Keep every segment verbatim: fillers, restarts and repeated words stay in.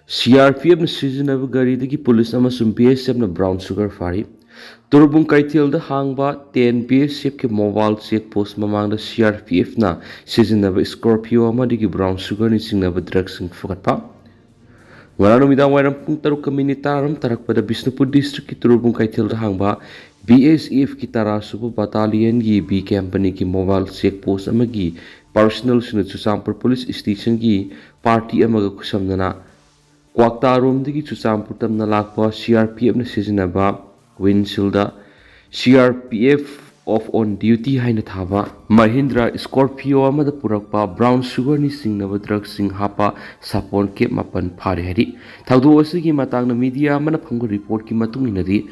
ꯁꯤ ꯑꯥꯔ ꯄꯤ ꯑꯦꯐꯅ ꯁꯤꯖꯤꯟꯅꯕ ꯒꯥꯔꯤꯗꯒꯤ ꯄꯨꯂꯤꯁ ꯑꯃꯁꯨꯡ ꯕꯤ ꯑꯦꯁ ꯑꯦꯐꯅ ꯕ꯭ꯔꯥꯎꯟ ꯁꯨꯒꯔ ꯐꯥꯔꯤ꯫ ꯇꯣꯔꯕꯨꯡ ꯀꯩꯊꯦꯜꯗ ꯍꯥꯡꯕ ꯇꯦꯟ ꯕꯤ ꯑꯦꯁ ꯑꯦꯐꯀꯤ ꯃꯣꯕꯥꯏꯜ ꯆꯦꯛ ꯄꯣꯁ ꯃꯃꯥꯡꯗ ꯁꯤ ꯑꯥꯔ ꯄꯤ ꯑꯦꯐꯅ ꯁꯤꯖꯤꯟꯅꯕ ꯁ꯭ꯀꯣꯔꯄꯤꯌꯣ ꯑꯃꯗꯒꯤ ꯕ꯭ꯔꯥꯎꯟ ꯁꯨꯒꯔꯅ ꯆꯤꯡꯅꯕ ꯗ꯭ꯔꯒꯁꯤꯡ ꯐꯒꯠꯄ꯫ ꯉꯔꯥꯡ ꯅꯨꯃꯤꯗꯥꯡ ꯋꯥꯏꯔꯝ ꯄꯨꯡ ꯇꯔꯨꯛꯀ ꯃꯤꯅꯤꯠ ꯇꯔꯥꯔꯣꯝ ꯇꯥꯔꯛꯄꯗ ꯕꯤꯁꯅꯨꯄꯨꯔ ꯗꯤꯁꯇ꯭ꯔꯤꯛꯀꯤ ꯇꯣꯔꯕꯨꯡ ꯀꯩꯊꯦꯜꯗ ꯍꯥꯡꯕ ꯕꯤ ꯑꯦꯁ ꯑꯦꯐꯀꯤ ꯇꯔꯥꯁꯨꯕ ꯕꯇꯥꯂꯤꯌꯟꯒꯤ ꯕꯤ ꯀꯦꯝꯄꯅꯤꯒꯤ ꯃꯣꯕꯥꯏꯜ ꯆꯦꯛ ꯄꯣꯁ ꯑꯃꯒꯤ ꯄꯥꯔꯁꯣꯅꯦꯜꯁꯤꯡꯅ ꯆꯨꯔꯆꯥꯟꯄꯨꯔ ꯄꯨꯂꯤꯁ ꯁ꯭ꯇꯦꯁꯟꯒꯤ ꯄꯥꯔꯇꯤ ꯑꯃꯒ ꯈꯨꯠꯁꯝꯅꯅ ꯀ꯭ꯋꯥꯛꯇꯥꯔꯣꯝꯗꯒꯤ ꯆꯨꯔꯆꯥꯟꯄꯨꯔ ꯇꯝꯅ ꯂꯥꯛꯄ ꯁꯤ ꯑꯥꯔ ꯄꯤ ꯑꯦꯐꯅ ꯁꯤꯖꯤꯟꯅꯕ ꯋꯤꯟꯁꯤꯜꯗ C R P F off on duty ꯍꯥꯏꯅ ꯊꯥꯕ ꯃꯍꯤꯟꯗ꯭ꯔ ꯁ꯭ꯀꯣꯔꯄꯤꯌꯣ ꯑꯃꯗ ꯄꯨꯔꯛꯄ ꯕ꯭ꯔꯥꯎꯟ ꯁꯨꯒꯔꯅꯤ ꯆꯤꯡꯅꯕ ꯗ꯭ꯔꯒꯁꯤꯡ ꯍꯥꯞꯄ ꯁꯥꯄꯣꯟ ꯀꯦꯞ ꯃꯥꯄꯟ ꯐꯥꯔꯦ ꯍꯥꯏꯔꯤ꯫ ꯊꯧꯗꯣꯛ ꯑꯁꯤꯒꯤ ꯃꯇꯥꯡꯗ ꯃꯤꯗꯤꯌꯥ ꯑꯃꯅ ꯐꯪꯕ ꯔꯤꯄꯣꯔꯠꯀꯤ ꯃꯇꯨꯡ ꯏꯟꯅꯗꯤ,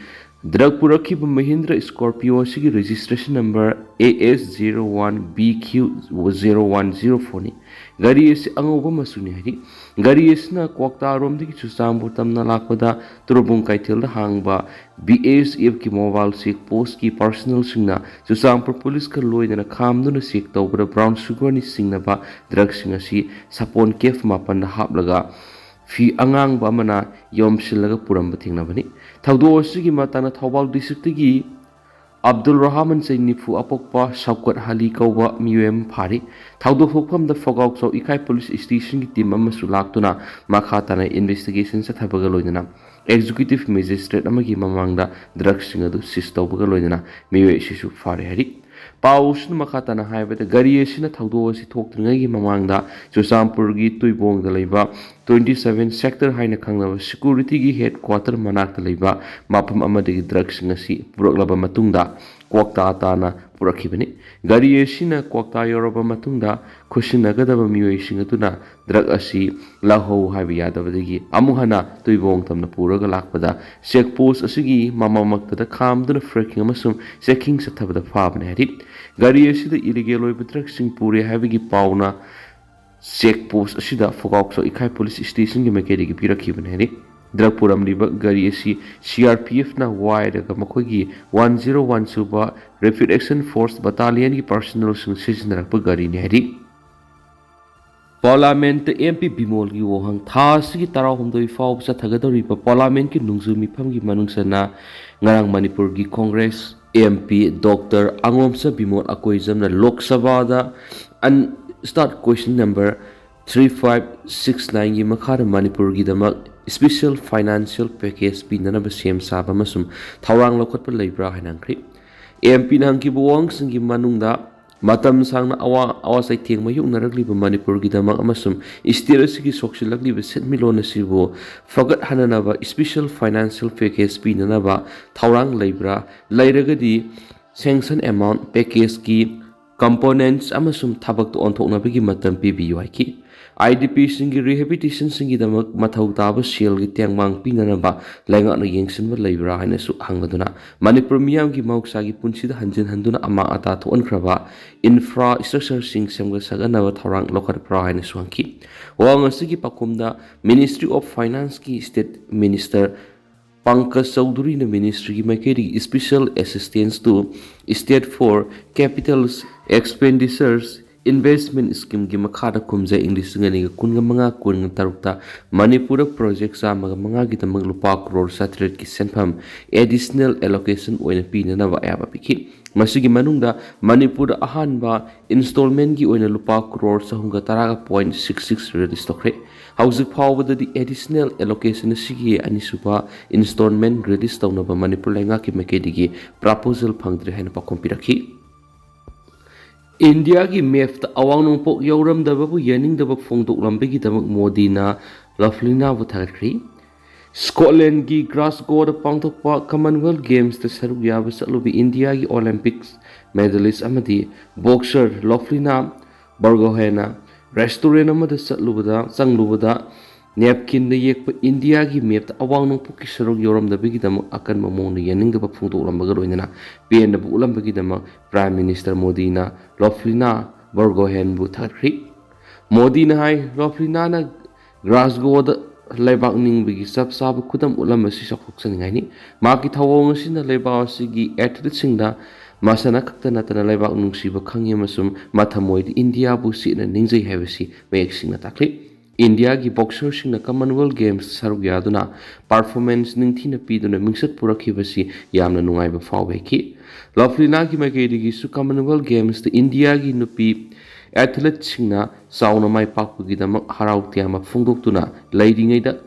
ꯗ꯭ꯔꯒ ꯄꯨꯔꯛꯈꯤꯕ ꯃꯍꯤꯟꯗ꯭ꯔ ꯁ꯭ꯀꯣꯔꯄꯤꯌꯣ ꯑꯁꯤꯒꯤ registration number A S zero one B Q zero one zero ꯐꯣꯔꯅꯤ꯫ ꯒꯥꯔꯤ ꯑꯁꯤ ꯑꯉꯧꯕ ꯃꯆꯨꯅꯤ ꯍꯥꯏꯔꯤ꯫ ꯒꯥꯔꯤ ꯑꯁꯤꯅ ꯀ꯭ꯋꯥꯛꯇꯥꯔꯣꯝꯗꯒꯤ ꯆꯨꯔꯆꯥꯟꯄꯨꯔ ꯇꯝꯅ ꯂꯥꯛꯄꯗ ꯇꯣꯔꯕꯨꯡ ꯀꯩꯊꯦꯜꯗ ꯍꯥꯡꯕ ꯕꯤ ꯑꯦꯁ ꯑꯦꯐꯀꯤ ꯃꯣꯕꯥꯏꯜ ꯆꯦꯛ ꯄꯣꯁꯀꯤ ꯄꯥꯔꯁꯣꯅꯦꯜꯁꯤꯡꯅ ꯆꯨꯔꯆꯥꯟꯄꯨꯔ ꯄꯨꯂꯤꯁꯀ ꯂꯣꯏꯅꯅ ꯈꯥꯝꯗꯨꯅ ꯆꯦꯛ ꯇꯧꯕꯗ ꯕ꯭ꯔꯥꯎꯟ ꯁꯨꯒꯔꯅꯤ ꯆꯤꯡꯅꯕ ꯗ꯭ꯔꯒꯁꯤꯡ ꯑꯁꯤ ꯁꯥꯄꯣꯟ ꯀꯦꯞ ꯃꯥꯄꯟꯗ ꯍꯥꯞꯂꯒ ꯐꯤ ꯑꯉꯥꯡꯕ ꯑꯃꯅ ꯌꯣꯝꯁꯤꯜꯂꯒ ꯄꯨꯔꯝꯕ ꯊꯦꯡꯅꯕꯅꯤ꯫ ꯊꯧꯗꯣꯛ ꯑꯁꯤꯒꯤ ꯃꯇꯥꯡꯗ ꯊꯧꯕꯥꯜ ꯗꯤꯁꯇ꯭ꯔꯤꯛꯇꯒꯤ ꯑꯕꯗꯨꯜ ꯔꯍꯥꯃꯟ, ꯆꯍꯤ ꯅꯤꯐꯨ ꯑꯄꯣꯛꯄ ꯁꯧꯀꯠ ꯍꯂꯤ ꯀꯧꯕ ꯃꯤꯑꯣꯏ ꯑꯃ ꯐꯥꯔꯤ꯫ ꯊꯧꯗꯣꯛ ꯊꯣꯛꯐꯝꯗ ꯐꯒꯥꯎꯆꯥꯎ ꯏꯀꯥꯏ ꯄꯨꯂꯤꯁ ꯁ꯭ꯇꯦꯁꯟꯒꯤ ꯇꯤꯝ ꯑꯃꯁꯨ ꯂꯥꯛꯇꯨꯅ ꯃꯈꯥ ꯇꯥꯅ ꯏꯟꯚꯦꯁꯇꯤꯒꯦꯁꯟ ꯆꯠꯊꯕꯒ ꯂꯣꯏꯅꯅ ꯑꯦꯛꯖꯤꯀ꯭ꯌꯨꯇꯤꯚ ꯃꯦꯖꯤꯁꯇ꯭ꯔꯦꯠ ꯑꯃꯒꯤ ꯃꯃꯥꯡꯗ ꯗ꯭ꯔꯒꯁꯤꯡ ꯑꯗꯨ ꯁꯤꯖ ꯇꯧꯕꯒ ꯂꯣꯏꯅꯅ ꯃꯤꯑꯣꯏ ꯑꯁꯤꯁꯨ ꯐꯥꯔꯦ ꯍꯥꯏꯔꯤ꯫ ꯄꯥꯎ ꯑꯁꯤꯅ ꯃꯈꯥ ꯇꯥꯅ ꯍꯥꯏꯕꯗ, ꯒꯥꯔꯤ ꯑꯁꯤꯅ ꯊꯧꯗꯣꯛ ꯑꯁꯤ ꯊꯣꯛꯇ꯭ꯔꯤꯉꯩꯒꯤ ꯃꯃꯥꯡꯗ ꯆꯨꯔꯆꯥꯟꯄꯨꯔꯒꯤ ꯇꯨꯏꯕꯣꯡꯗ ꯂꯩꯕ ꯇ꯭ꯋꯦꯟꯇꯤ ꯁꯚꯦꯟ ꯁꯦꯛꯇꯔ ꯍꯥꯏꯅ ꯈꯪꯅꯕ ꯁꯦꯀ꯭ꯌꯨꯔꯤꯇꯤꯒꯤ ꯍꯦꯗ ꯀ꯭ꯋꯥꯇꯔ ꯃꯅꯥꯛꯇ ꯂꯩꯕ ꯃꯐꯝ ꯑꯃꯗꯒꯤ ꯗ꯭ꯔꯒꯁꯤꯡ ꯑꯁꯤ ꯄꯨꯔꯛꯂꯕ ꯃꯇꯨꯡꯗ ꯀ꯭ꯋꯥꯛꯇꯥ ꯇꯥꯅ ꯄꯨꯔꯛꯈꯤꯕꯅꯤ꯫ ꯒꯥꯔꯤ ꯑꯁꯤꯅ ꯀ꯭ꯋꯥꯛꯇꯥ ꯌꯧꯔꯕ ꯃꯇꯨꯡꯗ ꯈꯨꯠꯁꯤꯟꯅꯒꯗꯕ ꯃꯤꯑꯣꯏꯁꯤꯡ ꯑꯗꯨꯅ ꯗ꯭ꯔꯒ ꯑꯁꯤ ꯂꯧꯍꯧ ꯍꯥꯏꯕ ꯌꯥꯗꯕꯗꯒꯤ ꯑꯃꯨꯛ ꯍꯟꯅ ꯇꯨꯏꯕꯣꯡ ꯇꯝꯅ ꯄꯨꯔꯒ ꯂꯥꯛꯄꯗ ꯆꯦꯛ ꯄꯣꯁ ꯑꯁꯤꯒꯤ ꯃꯃꯥꯡꯃꯛꯇꯗ ꯈꯥꯝꯗꯨꯅ ꯐ꯭ꯔꯦꯀꯤꯡ ꯑꯃꯁꯨꯡ ꯆꯦꯛꯀꯤꯡ ꯆꯠꯊꯕꯗ ꯐꯥꯕꯅꯤ ꯍꯥꯏꯔꯤ꯫ ꯒꯥꯔꯤ ꯑꯁꯤꯗ ꯏꯂꯤꯒꯦꯜ ꯑꯣꯏꯕ ꯗ꯭ꯔꯒꯁꯤꯡ ꯄꯨꯔꯦ ꯍꯥꯏꯕꯒꯤ ꯄꯥꯎꯅ ꯆꯦꯛ ꯄꯣꯁ ꯑꯁꯤꯗ ꯐꯒꯥꯎꯆꯥꯎ ꯏꯀꯥꯏ ꯄꯨꯂꯤꯁ ꯁ꯭ꯇꯦꯁꯟꯒꯤ ꯃꯥꯏꯀꯩꯗꯒꯤ ꯄꯤꯔꯛꯈꯤꯕꯅꯤ ꯍꯥꯏꯔꯤ꯫ ꯗ꯭ꯔꯒ ꯄꯨꯔꯝꯂꯤꯕ ꯒꯥꯔꯤ ꯑꯁꯤ ꯁꯤ ꯑꯥꯔ ꯄꯤ ꯑꯦꯐꯅ ꯋꯥꯏꯔꯒ ꯃꯈꯣꯏꯒꯤ ꯋꯥꯟ ꯖꯤꯔꯣ ꯋꯥꯟ ꯁꯨꯕ ꯔꯦꯄꯤꯗ ꯑꯦꯛꯁꯟ ꯐꯣꯔꯁ ꯕꯇꯥꯂꯤꯌꯟꯒꯤ ꯄꯥꯔꯁꯣꯅꯦꯜꯁꯤꯡ ꯁꯤꯖꯤꯟꯅꯔꯛꯄ ꯒꯥꯔꯤꯅꯤ ꯍꯥꯏꯔꯤ꯫ ꯄꯥꯔꯂꯥꯃꯦꯟꯠꯇ ꯑꯦꯝ ꯄꯤ ꯕꯤꯃꯣꯜꯒꯤ ꯋꯥꯍꯪ꯫ ꯊꯥ ꯑꯁꯤꯒꯤ ꯇꯔꯥꯍꯨꯝꯗꯣꯏ ꯐꯥꯎꯕ ꯆꯠꯊꯒꯗꯧꯔꯤꯕ ꯄꯥꯔꯂꯥꯃꯦꯟꯠꯀꯤ ꯅꯣꯡꯖꯨ ꯃꯤꯐꯝꯒꯤ ꯃꯅꯨꯡ ꯆꯟꯅ ꯉꯔꯥꯡ ꯃꯅꯤꯄꯨꯔꯒꯤ Congress M P doctor ꯑꯉꯣꯝꯆꯥ Bimol ꯑꯀꯣꯏꯖꯝꯅ ꯂꯣꯛ ꯁꯚꯥꯗ ꯑꯟ-, start question number three five six nine ꯒꯤ ꯃꯈꯥꯗ ꯃꯅꯤꯄꯨꯔꯒꯤꯗꯃꯛ special financial package ꯄꯤꯅꯅꯕ ꯁꯦꯝ ꯁꯥꯕ ꯑꯃꯁꯨꯡ ꯊꯧꯔꯥꯡ ꯂꯧꯈꯠꯄ ꯂꯩꯕ꯭ꯔꯥ ꯍꯥꯏꯅ ꯍꯪꯈ꯭ꯔꯤ꯫ ꯑꯦꯝ ꯄꯤꯅ ꯍꯪꯈꯤꯕ ꯋꯥꯍꯪꯁꯤꯡꯒꯤ ꯃꯅꯨꯡꯗ ꯃꯇꯝ ꯁꯥꯡꯅ ꯑꯋꯥ-, ꯑꯋꯥ ꯆꯩꯊꯦꯡ ꯃꯥꯌꯣꯛꯅꯔꯛꯂꯤꯕ ꯃꯅꯤꯄꯨꯔꯒꯤꯗꯃꯛ ꯑꯃꯁꯨꯡ state ꯑꯁꯤꯒꯤ ꯁꯣꯛꯆꯤꯜꯂꯛꯂꯤꯕ ꯁꯦꯟꯃꯤꯠꯂꯣꯟ ꯑꯁꯤꯕꯨ ꯐꯒꯠꯍꯟꯅꯅꯕ special financial package ꯄꯤꯅꯅꯕ ꯊꯧꯔꯥꯡ ꯂꯩꯕ꯭ꯔꯥ? ꯂꯩꯔꯒꯗꯤ sanction amount, package ꯀꯤ components ꯑꯃꯁꯨꯡ ꯊꯕꯛꯇ ꯑꯣꯟꯊꯣꯛꯅꯕꯒꯤ ꯃꯇꯝ ꯄꯤꯕꯤꯌꯨ ꯍꯥꯏꯈꯤ꯫ ꯑꯥꯏ ꯗꯤ ꯄꯤꯁꯤꯡꯒꯤ rehabilitation ꯁꯤꯡꯒꯤꯗꯃꯛ ꯃꯊꯧ ꯇꯥꯕ ꯁꯦꯜꯒꯤ ꯇꯦꯡꯕꯥꯡ ꯄꯤꯅꯅꯕ ꯂꯩꯉꯥꯛꯅ ꯌꯦꯡꯁꯤꯟꯕ ꯂꯩꯕ꯭ꯔꯥ ꯍꯥꯏꯅꯁꯨ ꯍꯪꯂꯗꯨꯅ, ꯃꯅꯤꯄꯨꯔ ꯃꯤꯌꯥꯝꯒꯤ ꯃꯍꯧꯁꯥꯒꯤ ꯄꯨꯟꯁꯤꯗ ꯍꯟꯖꯤꯟ ꯍꯟꯗꯨꯅ ꯑꯃꯥꯡ ꯑꯇꯥ ꯊꯣꯛꯍꯟꯈ꯭ꯔꯕ infrastructure ꯁꯤꯡ ꯁꯦꯝꯒꯠ ꯁꯥꯒꯠꯅꯕ ꯊꯧꯔꯥꯡ ꯂꯧꯈꯠꯄ꯭ꯔꯥ ꯍꯥꯏꯅꯁꯨ ꯍꯪꯈꯤ꯫ ꯋꯥꯍꯪ ꯑꯁꯤꯒꯤ ꯄꯥꯎꯈꯨꯝꯗ Ministry of Finance ꯀꯤ state minister ꯄꯪꯀꯖ ꯆꯧꯙꯨꯔꯤꯅ ministry ꯒꯤ ꯃꯥꯏꯀꯩꯗꯒꯤ special assistance to state for capital expenditures investment scheme ꯒꯤ ꯃꯈꯥꯗ ꯀꯨꯝꯖꯥ ꯏꯪ ꯂꯤꯁꯤꯡ ꯑꯅꯤꯒ ꯀꯨꯟꯒ ꯃꯉꯥ ꯀꯨꯟꯒ ꯇꯔꯨꯛꯇ ꯃꯅꯤꯄꯨꯔꯗ project ꯆꯥꯝꯃꯒ ꯃꯉꯥꯒꯤꯗꯃꯛ ꯂꯨꯄꯥ ꯀ꯭ꯔꯣꯔ ꯆꯥꯇ꯭ꯔꯦꯠꯀꯤ ꯁꯦꯟꯐꯝ additional allocation ꯑꯣꯏꯅ ꯄꯤꯅꯅꯕ ꯑꯌꯥꯕ ꯄꯤꯈꯤ꯫ ꯃꯁꯤꯒꯤ ꯃꯅꯨꯡꯗ ꯃꯅꯤꯄꯨꯔꯗ ꯑꯍꯥꯟꯕ installment ꯀꯤ ꯑꯣꯏꯅ ꯂꯨꯄꯥ ꯀ꯭ꯔꯣꯔ ꯆꯍꯨꯝꯒ ꯇꯔꯥꯒ point six six release ꯇꯧꯈ꯭ꯔꯦ꯫ ꯍꯧꯖꯤꯛ ꯐꯥꯎꯕꯗꯗꯤ additional allocation ꯑꯁꯤꯒꯤ ꯑꯅꯤꯁꯨꯕ installment release ꯇꯧꯅꯕ ꯃꯅꯤꯄꯨꯔ ꯂꯩꯉꯥꯛꯀꯤ ꯃꯥꯏꯀꯩꯗꯒꯤ proposal ꯐꯪꯗ꯭ꯔꯤ ꯍꯥꯏꯅ ꯄꯥꯎꯈꯨꯝ ꯄꯤꯔꯛꯈꯤ꯫ ꯏꯟꯗꯤꯌꯥꯒꯤ map ꯇ ꯑꯋꯥꯡ ꯅꯣꯡꯄꯣꯛ ꯌꯧꯔꯝꯗꯕꯕꯨ ꯌꯥꯅꯤꯡꯗꯕ ꯐꯣꯡꯗꯣꯛꯂꯝꯕꯒꯤꯗꯃꯛ ꯃꯣꯗꯤꯅ ꯂꯚꯂꯤꯅꯥꯕꯨ ꯊꯥꯒꯠꯈ꯭ꯔꯤ꯫ Scotland ꯒꯤ Glasgow ꯗ ꯄꯥꯡꯊꯣꯛꯄ Commonwealth Games ꯇ ꯁꯔꯨꯛ ꯌꯥꯕ ꯆꯠꯂꯨꯕꯤ ꯏꯟꯗꯤꯌꯥꯒꯤ Olympics medalist ꯑꯃꯗꯤ boxer ꯂꯚꯂꯤꯅꯥ ꯕꯔꯒꯣꯍꯦꯟꯅ restaurant ꯑꯃꯗ ꯆꯠꯂꯨꯕꯗ, ꯆꯪꯂꯨꯕꯗ napkin ꯗ ꯌꯦꯛꯄ ꯏꯟꯗꯤꯌꯥꯒꯤ map ꯇ ꯑꯋꯥꯡ ꯅꯣꯡꯄꯣꯛꯀꯤ ꯁꯔꯨꯛ ꯌꯧꯔꯝꯗꯕꯒꯤꯗꯃꯛ ꯑꯀꯟꯕ ꯃꯑꯣꯡꯗ ꯌꯥꯅꯤꯡꯗꯕ ꯐꯣꯡꯗꯣꯛꯂꯝꯕꯒ ꯂꯣꯏꯅꯅ ꯄꯦꯟꯗꯕ ꯎꯠꯂꯝꯕꯒꯤꯗꯃꯛ Prime Minister ꯃꯣꯗꯤꯅ ꯂꯣꯐ꯭ꯂꯤꯅꯥ ꯕꯔꯒꯣꯍꯦꯟꯕꯨ ꯊꯥꯒꯠꯈ꯭ꯔꯤ꯫ ꯃꯣꯗꯤꯅ ꯍꯥꯏ, ꯂꯣꯐ꯭ꯂꯤꯅꯥꯅ Glasgow ꯗ ꯂꯩꯕꯥꯛ ꯅꯤꯡꯕꯒꯤ ꯆꯞ ꯆꯥꯕ ꯈꯨꯗꯝ ꯎꯠꯂꯝꯕꯁꯤ ꯆꯥꯎꯊꯣꯛꯆꯅꯤꯡꯉꯥꯏꯅꯤ꯫ ꯃꯍꯥꯛꯀꯤ ꯊꯧꯑꯣꯡ ꯑꯁꯤꯅ ꯂꯩꯕꯥꯛ ꯑꯁꯤꯒꯤ athlete ꯁꯤꯡꯗ ꯃꯁꯥꯟꯅ ꯈꯛꯇ ꯅꯠꯇꯅ ꯂꯩꯕꯥꯛ ꯅꯨꯡꯁꯤꯕ ꯈꯪꯉꯤ ꯑꯃꯁꯨꯡ ꯃꯊꯃꯣꯏꯗ ꯏꯟꯗꯤꯌꯥꯕꯨ ꯆꯦꯠꯅ ꯅꯤꯡꯖꯩ ꯍꯥꯏꯕꯁꯤ ꯃꯌꯦꯛ ꯁꯦꯡꯅ ꯇꯥꯛꯂꯤ꯫ ꯏꯟꯗꯤꯌꯥꯒꯤ boxerꯁꯤꯡꯅ Commonwealth Games ꯁꯔꯨꯛ ꯌꯥꯗꯨꯅ performance ꯅꯤꯡꯊꯤꯅ ꯄꯤꯗꯨꯅ ꯃꯤꯡꯆꯠ ꯄꯨꯔꯛꯈꯤꯕꯁꯤ ꯌꯥꯝꯅ ꯅꯨꯡꯉꯥꯏꯕ ꯐꯥꯎꯕ ꯍꯥꯏꯈꯤ꯫ ꯂꯚꯂꯤꯅꯥꯒꯤ ꯃꯥꯏꯀꯩꯗꯒꯤꯁꯨ Commonwealth Gamesꯇ ꯏꯟꯗꯤꯌꯥꯒꯤ ꯅꯨꯄꯤ athleteꯁꯤꯡꯅ ꯆꯥꯎꯅ ꯃꯥꯏ ꯄꯥꯛꯄꯒꯤꯗꯃꯛ ꯍꯔꯥꯎ ꯇꯌꯥꯝꯕ ꯐꯣꯡꯗꯣꯛꯇꯨꯅ ꯂꯩꯔꯤꯉꯩꯗ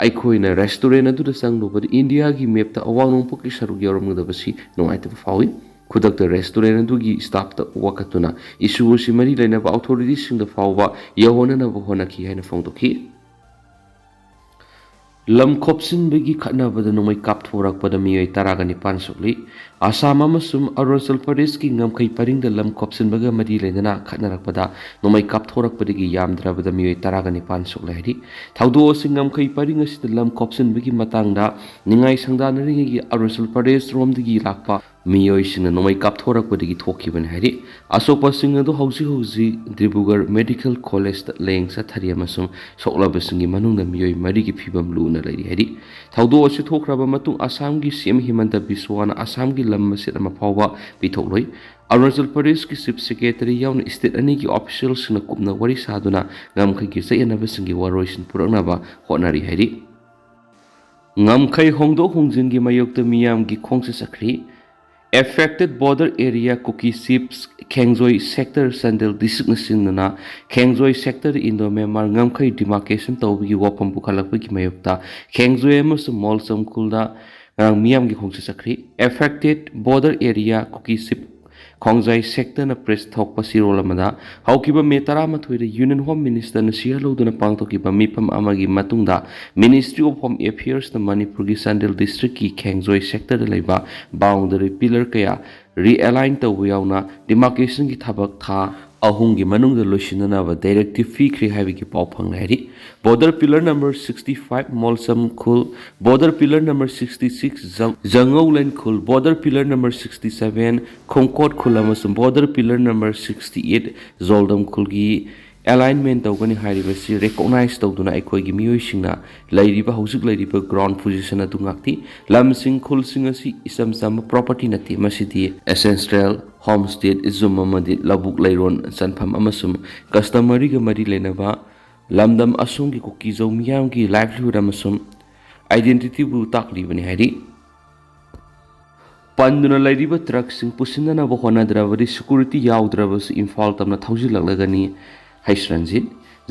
ꯑꯩꯈꯣꯏꯅ restaurant ꯑꯗꯨꯗ ꯆꯪꯂꯨꯕꯗ ꯏꯟꯗꯤꯌꯥꯒꯤ mapꯇ ꯑꯋꯥꯡ ꯅꯣꯡꯄꯣꯛꯀꯤ ꯁꯔꯨꯛ ꯌꯥꯎꯔꯝꯒꯗꯕꯁꯤ ꯅꯨꯡꯉꯥꯏꯇꯕ ꯐꯥꯎꯏ꯫ ꯈꯨꯗꯛꯇ restaurant ꯑꯗꯨꯒꯤ staffꯇ ꯋꯥꯀꯠꯇꯨꯅ issue ꯑꯁꯤ ꯃꯔꯤ ꯂꯩꯅꯕ authorityꯁꯤꯡꯗ ꯐꯥꯎꯕ ꯌꯧꯍꯟꯅꯅꯕ ꯍꯣꯠꯅꯈꯤ ꯍꯥꯏꯅ ꯐꯣꯡꯗꯣꯛꯈꯤ꯫ ꯂꯝ ꯈꯣꯞꯆꯤꯟꯕꯒꯤ ꯈꯠꯅꯕꯗ ꯅꯣꯡꯃꯩ ꯀꯥꯞꯊꯣꯔꯛꯄꯗ ꯃꯤꯑꯣꯏ ꯇꯔꯥꯒ ꯅꯤꯄꯥꯟ ꯁꯣꯛꯂꯤ꯫ ꯑꯁꯥꯝ ꯑꯃꯁꯨꯡ ꯑꯔꯨꯅꯥꯆꯜ ꯄ꯭ꯔꯗꯦꯁꯀꯤ ꯉꯝꯈꯩ ꯄꯔꯤꯡꯗ ꯂꯝ ꯈꯣꯞꯆꯤꯟꯕꯒ ꯃꯔꯤ ꯂꯩꯅꯅ ꯈꯠꯅꯔꯛꯄꯗ ꯅꯣꯡꯃꯩ ꯀꯥꯞꯊꯣꯔꯛꯄꯗꯒꯤ ꯌꯥꯝꯗ꯭ꯔꯕꯗ ꯃꯤꯑꯣꯏ ꯇꯔꯥꯒ ꯅꯤꯄꯥꯟ ꯁꯣꯛꯂꯦ ꯍꯥꯏꯔꯤ꯫ ꯊꯧꯗꯣꯛ ꯑꯁꯤ ꯉꯝꯈꯩ ꯄꯔꯤꯡ ꯑꯁꯤꯗ ꯂꯝ ꯈꯣꯞꯆꯤꯟꯕꯒꯤ ꯃꯇꯥꯡꯗ ꯅꯤꯡꯉꯥꯏ ꯁꯪꯗꯥꯅꯔꯤꯉꯩꯒꯤ ꯑꯔꯨꯅꯥꯆꯜ ꯄ꯭ꯔꯗꯦꯁ ꯔꯣꯝꯗꯒꯤ ꯂꯥꯛꯄ ꯃꯤꯑꯣꯏꯁꯤꯡꯅ ꯅꯣꯡꯃꯩ ꯀꯥꯞꯊꯣꯔꯛꯄꯗꯒꯤ ꯊꯣꯛꯈꯤꯕꯅꯤ ꯍꯥꯏꯔꯤ꯫ ꯑꯁꯣꯛꯄꯁꯤꯡ ꯑꯗꯨ ꯍꯧꯖꯤꯛ ꯍꯧꯖꯤꯛ ꯗꯤꯕ꯭ꯔꯨꯒꯔ ꯃꯦꯗꯤꯀꯦꯜ ꯀꯣꯂꯦꯖꯇ ꯂꯥꯌꯦꯡ ꯆꯠꯊꯔꯤ ꯑꯃꯁꯨꯡ ꯁꯣꯛꯂꯕꯁꯤꯡꯒꯤ ꯃꯅꯨꯡꯗ ꯃꯤꯑꯣꯏ ꯃꯔꯤꯒꯤ ꯐꯤꯕꯝ ꯂꯨꯅ ꯂꯩꯔꯤ ꯍꯥꯏꯔꯤ꯫ ꯊꯧꯗꯣꯛ ꯑꯁꯤ ꯊꯣꯛꯈ꯭ꯔꯕ ꯃꯇꯨꯡ ꯑꯁꯥꯝꯒꯤ ꯁꯤ ꯑꯦꯝ ꯍꯤꯃꯟꯇ ꯕꯤꯁ꯭ꯋꯥꯅ ꯑꯁꯥꯝꯒꯤ ꯂꯝ ꯃꯆꯦꯠ ꯑꯃ ꯐꯥꯎꯕ ꯄꯤꯊꯣꯛꯂꯣꯏ꯫ ꯑꯔꯨꯅꯥꯆꯜ ꯄ꯭ꯔꯗꯦꯁꯀꯤ ꯆꯤꯐ ꯁꯦꯀ꯭ꯔꯦꯇꯔꯤ ꯌꯥꯎꯅ ꯁ꯭ꯇꯦꯠ ꯑꯅꯤꯒꯤ ꯑꯣꯐꯤꯁꯤꯌꯦꯜꯁꯤꯡꯅ ꯀꯨꯞꯅ ꯋꯥꯔꯤ ꯁꯥꯗꯨꯅ ꯉꯝꯈꯩꯒꯤ ꯆꯌꯦꯠꯅꯕꯁꯤꯡꯒꯤ ꯋꯥꯔꯣꯏꯁꯤꯟ ꯄꯨꯔꯛꯅꯕ ꯍꯣꯠꯅꯔꯤ ꯍꯥꯏꯔꯤ꯫ ꯉꯝꯈꯩ ꯍꯣꯡꯗꯣꯛ ꯍꯣꯡꯖꯤꯟꯒꯤ ꯃꯥꯌꯣꯛꯇ ꯃꯤꯌꯥꯝꯒꯤ ꯈꯣꯡꯆꯠ ꯆꯠꯈ꯭ꯔꯤ꯫ Affected border area Kuki Chiefs Khengjoi Sector Chandel District ꯅ ꯁꯤꯟꯗꯨꯅ ꯈꯦꯡꯖꯣꯏ ꯁꯦꯛꯇꯔꯗ ꯏꯟꯗꯣ ꯃ꯭ꯌꯥꯟꯃꯥꯔ ꯉꯝꯈꯩ demarcation ꯇꯧꯕꯒꯤ ꯋꯥꯐꯝ ꯄꯨꯈꯠꯂꯛꯄꯒꯤ ꯃꯥꯌꯣꯛꯇ ꯈꯦꯡꯖꯣꯏ ꯑꯃꯁꯨꯡ ꯃꯣꯜꯁꯝ ꯈꯨꯜꯗ ꯉꯔꯥꯡ ꯃꯤꯌꯥꯝꯒꯤ ꯈꯣꯡꯆꯠ ꯆꯠꯈ꯭ꯔꯤ꯫ Affected border area Kuki Chief Khongjai ꯁꯦꯛꯇꯔꯅ ꯄ꯭ꯔꯦꯁ ꯊꯣꯛꯄ ꯆꯦꯔꯣꯜ ꯑꯃꯗ ꯍꯧꯈꯤꯕ ꯃꯦ ꯇꯔꯥꯃꯥꯊꯣꯏꯗ ꯌꯨꯅꯤꯌꯟ ꯍꯣꯝ ꯃꯤꯅꯤꯁꯇꯔꯅ ꯁꯤꯍꯜꯍꯧꯗꯨꯅ ꯄꯥꯡꯊꯣꯛꯈꯤꯕ ꯃꯤꯐꯝ ꯑꯃꯒꯤ ꯃꯇꯨꯡꯗ Ministry of Home Affairs ꯅ ꯃꯅꯤꯄꯨꯔꯒꯤ ꯆꯥꯟꯗꯦꯜ ꯗꯤꯁꯇ꯭ꯔꯤꯛꯀꯤ ꯈꯦꯡꯖꯣꯏ ꯁꯦꯛꯇꯔꯗ ꯂꯩꯕ boundary pillar ꯀꯌꯥ realign ꯇꯧꯕ ꯌꯥꯎꯅ demarcation ꯒꯤ ꯊꯕꯛ ꯊꯥ ꯑꯍꯨꯝꯒꯤ ꯃꯅꯨꯡꯗ ꯂꯣꯏꯁꯤꯟꯅꯅꯕ directive ꯄꯤꯈ꯭ꯔꯦ ꯍꯥꯏꯕꯒꯤ ꯄꯥꯎ ꯐꯪꯂꯦ ꯍꯥꯏꯔꯤ꯫ Border pillar number sixty five ꯃꯣꯜꯁꯝ ꯈꯨꯜ, border pillar number sixty six ꯖꯪ-, ꯖꯉꯧꯂꯦꯟ ꯈꯨꯜ, border pillar number sixty seven ꯈꯣꯡꯀꯣꯠ ꯈꯨꯜ ꯑꯃꯁꯨꯡ border pillar number sixty eight ꯖꯣꯜꯗꯝ ꯈꯨꯜꯒꯤ ꯑꯦꯂꯥꯏꯟꯃꯦꯟ ꯇꯧꯒꯅꯤ ꯍꯥꯏꯔꯤꯕꯁꯤ ꯔꯤꯀꯣꯛꯅꯥꯏꯖ ꯇꯧꯗꯨꯅ ꯑꯩꯈꯣꯏꯒꯤ ꯃꯤꯑꯣꯏꯁꯤꯡꯅ ꯂꯩꯔꯤꯕ, ꯍꯧꯖꯤꯛ ꯂꯩꯔꯤꯕ ꯒ꯭ꯔꯥꯎꯟ ꯄꯣꯖꯤꯁꯟ ꯑꯗꯨ ꯉꯥꯛꯄꯤ꯫ ꯂꯝꯁꯤꯡ, ꯈꯨꯜꯁꯤꯡ ꯑꯁꯤ ꯏꯆꯝ ꯆꯝꯕ ꯄ꯭ꯔꯣꯄꯔꯇꯤ ꯅꯠꯇꯦ, ꯃꯁꯤꯗꯤ ꯑꯦꯟꯁꯦꯁꯇ꯭ꯔꯦꯜ, ꯍꯣꯝꯁ꯭ꯇꯦꯗ, ꯏꯖꯨꯝ ꯑꯃꯗꯤ ꯂꯧꯕꯨꯛ ꯂꯩꯔꯣꯟ ꯆꯟꯐꯝ ꯑꯃꯁꯨꯡ ꯀꯁꯇꯃꯔꯤꯒ ꯃꯔꯤ ꯂꯩꯅꯕ ꯂꯝꯗꯝ ꯑꯁꯣꯝꯒꯤ ꯀꯨꯀꯤꯖꯧ ꯃꯤꯌꯥꯝꯒꯤ ꯂꯥꯏꯚꯂꯤꯍꯨꯗ ꯑꯃꯁꯨꯡ ꯑꯥꯏꯗꯦꯟꯇꯤꯇꯤꯕꯨ ꯇꯥꯛꯂꯤꯕꯅꯤ ꯍꯥꯏꯔꯤ꯫ ꯄꯟꯗꯨꯅ ꯂꯩꯔꯤꯕ ꯇ꯭ꯔꯛꯁꯤꯡ ꯄꯨꯁꯤꯟꯅꯅꯕ ꯍꯣꯠꯅꯗ꯭ꯔꯕꯗꯤ ꯁꯦꯀ꯭ꯌꯨꯔꯤꯇꯤ ꯌꯥꯎꯗ꯭ꯔꯕꯁꯨ ꯏꯝꯐꯥꯜ ꯇꯝꯅ ꯊꯧꯖꯤꯜꯂꯛꯂꯒꯅꯤ, ꯍꯩꯁ ꯔꯟꯖꯤꯠ꯫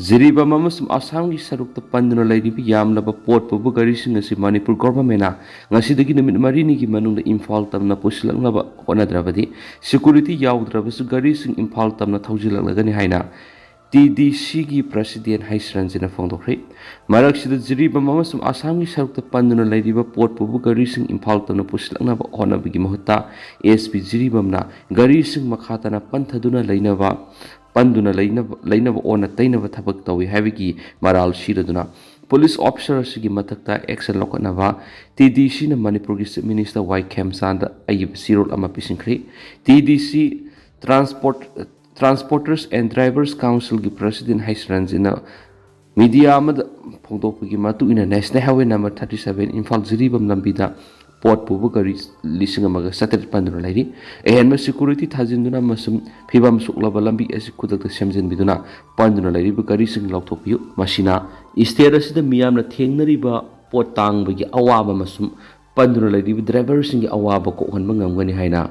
ꯖꯤꯔꯤꯕꯥꯝ ꯑꯃꯁꯨꯡ ꯑꯁꯥꯝꯒꯤ ꯁꯔꯨꯛꯇ ꯄꯟꯗꯨꯅ ꯂꯩꯔꯤꯕ ꯌꯥꯝꯂꯕ ꯄꯣꯠ ꯄꯨꯕ ꯒꯥꯔꯤꯁꯤꯡ ꯑꯁꯤ ꯃꯅꯤꯄꯨꯔ ꯒꯣꯚꯔꯟꯃꯦꯟꯅ ꯉꯁꯤꯗꯒꯤ ꯅꯨꯃꯤꯠ ꯃꯔꯤꯅꯤꯒꯤ ꯃꯅꯨꯡꯗ ꯏꯝꯐꯥꯜ ꯇꯝꯅ ꯄꯨꯁꯤꯜꯂꯛꯅꯕ ꯍꯣꯠꯅꯗ꯭ꯔꯕꯗꯤ ꯁꯦꯀ꯭ꯌꯨꯔꯤꯇꯤ ꯌꯥꯎꯗ꯭ꯔꯕꯁꯨ ꯒꯥꯔꯤꯁꯤꯡ ꯏꯝꯐꯥꯜ ꯇꯝꯅ ꯊꯧꯖꯤꯜꯂꯛꯂꯒꯅꯤ ꯍꯥꯏꯅ ꯇꯤ ꯗꯤ ꯁꯤꯒꯤ ꯄ꯭ꯔꯁꯤꯗꯦꯟ ꯍꯩꯁ ꯔꯟꯖꯤꯠꯅ ꯐꯣꯡꯗꯣꯛꯈ꯭ꯔꯦ꯫ ꯃꯔꯛꯁꯤꯗ ꯖꯤꯔꯤꯕꯥꯝ ꯑꯃꯁꯨꯡ ꯑꯁꯥꯝꯒꯤ ꯁꯔꯨꯛꯇ ꯄꯟꯗꯨꯅ ꯂꯩꯔꯤꯕ ꯄꯣꯠ ꯄꯨꯕ ꯒꯥꯔꯤꯁꯤꯡ ꯏꯝꯐꯥꯜ ꯇꯝꯅ ꯄꯨꯁꯤꯜꯂꯛꯅꯕ ꯍꯣꯠꯅꯕꯒꯤ ꯃꯍꯨꯠꯇ ꯑꯦꯁ ꯄꯤ ꯖꯤꯔꯤꯕꯥꯝꯅ ꯒꯥꯔꯤꯁꯤꯡ ꯃꯈꯥ ꯇꯥꯅ ꯄꯟꯊꯗꯨꯅ ꯂꯩꯅꯕ, ꯄꯟꯗꯨꯅ ꯂꯩꯅꯕ, ꯂꯩꯅꯕ ꯑꯣꯟꯅ ꯇꯩꯅꯕ ꯊꯕꯛ ꯇꯧꯏ ꯍꯥꯏꯕꯒꯤ ꯃꯔꯥꯜ ꯁꯤꯔꯗꯨꯅ ꯄꯨꯂꯤꯁ ꯑꯣꯐꯤꯁꯔ ꯑꯁꯤꯒꯤ ꯃꯊꯛꯇ ꯑꯦꯛꯁꯟ ꯂꯧꯈꯠꯅꯕ ꯇꯤ ꯗꯤ ꯁꯤꯅ ꯃꯅꯤꯄꯨꯔꯒꯤ ꯆꯤꯐ ꯃꯤꯅꯤꯁꯇꯔ ꯋꯥꯏ ꯈꯦꯝꯆꯥꯟꯗ ꯑꯏꯕ ꯆꯦꯔꯣꯜ ꯑꯃ ꯄꯤꯁꯤꯟꯈ꯭ꯔꯦ꯫ ꯇꯤ ꯗꯤ ꯁꯤ ꯇ꯭ꯔꯥꯟꯁꯄꯣꯔꯠ, ꯇ꯭ꯔꯥꯟꯁꯄꯣꯔꯇꯔꯁ ꯑꯦꯟ ꯗ꯭ꯔꯥꯏꯚꯔꯁ ꯀꯥꯎꯟꯁꯤꯜꯒꯤ ꯄ꯭ꯔꯁꯤꯗꯦꯟ ꯍꯩꯁ ꯔꯟꯖꯤꯠꯅ ꯃꯤꯗꯤꯌꯥ ꯑꯃꯗ ꯐꯣꯡꯗꯣꯛꯄꯒꯤ ꯃꯇꯨꯡ ꯏꯟꯅ, national highway number thirty seven, Imphal Jiribam ꯂꯝꯕꯤꯗ ꯄꯣꯠ ꯄꯨꯕ ꯒꯥꯔꯤ ꯂꯤꯁꯤꯡ ꯑꯃꯒ ꯆꯥꯇ꯭ꯔꯦꯠ ꯄꯟꯗꯨꯅ ꯂꯩꯔꯤ꯫ ꯑꯍꯦꯟꯕ ꯁꯦꯀ꯭ꯌꯨꯔꯤꯇꯤ ꯊꯥꯖꯤꯟꯗꯨꯅ ꯑꯃꯁꯨꯡ ꯐꯤꯕꯝ ꯁꯣꯛꯂꯕ ꯂꯝꯕꯤ ꯑꯁꯤ ꯈꯨꯗꯛꯇ ꯁꯦꯝꯖꯤꯟꯕꯤꯗꯨꯅ ꯄꯟꯗꯨꯅ ꯂꯩꯔꯤꯕ ꯒꯥꯔꯤꯁꯤꯡ ꯂꯧꯊꯣꯛꯄꯤꯌꯨ꯫ ꯃꯁꯤꯅ ꯁ꯭ꯇꯦꯠ ꯑꯁꯤꯗ ꯃꯤꯌꯥꯝꯅ ꯊꯦꯡꯅꯔꯤꯕ ꯄꯣꯠ ꯇꯥꯡꯕꯒꯤ ꯑꯋꯥꯕ ꯑꯃꯁꯨꯡ ꯄꯟꯗꯨꯅ ꯂꯩꯔꯤꯕ ꯗ꯭ꯔꯥꯏꯚꯔꯁꯤꯡꯒꯤ ꯑꯋꯥꯕ ꯀꯣꯛꯍꯟꯕ ꯉꯝꯒꯅꯤ ꯍꯥꯏꯅ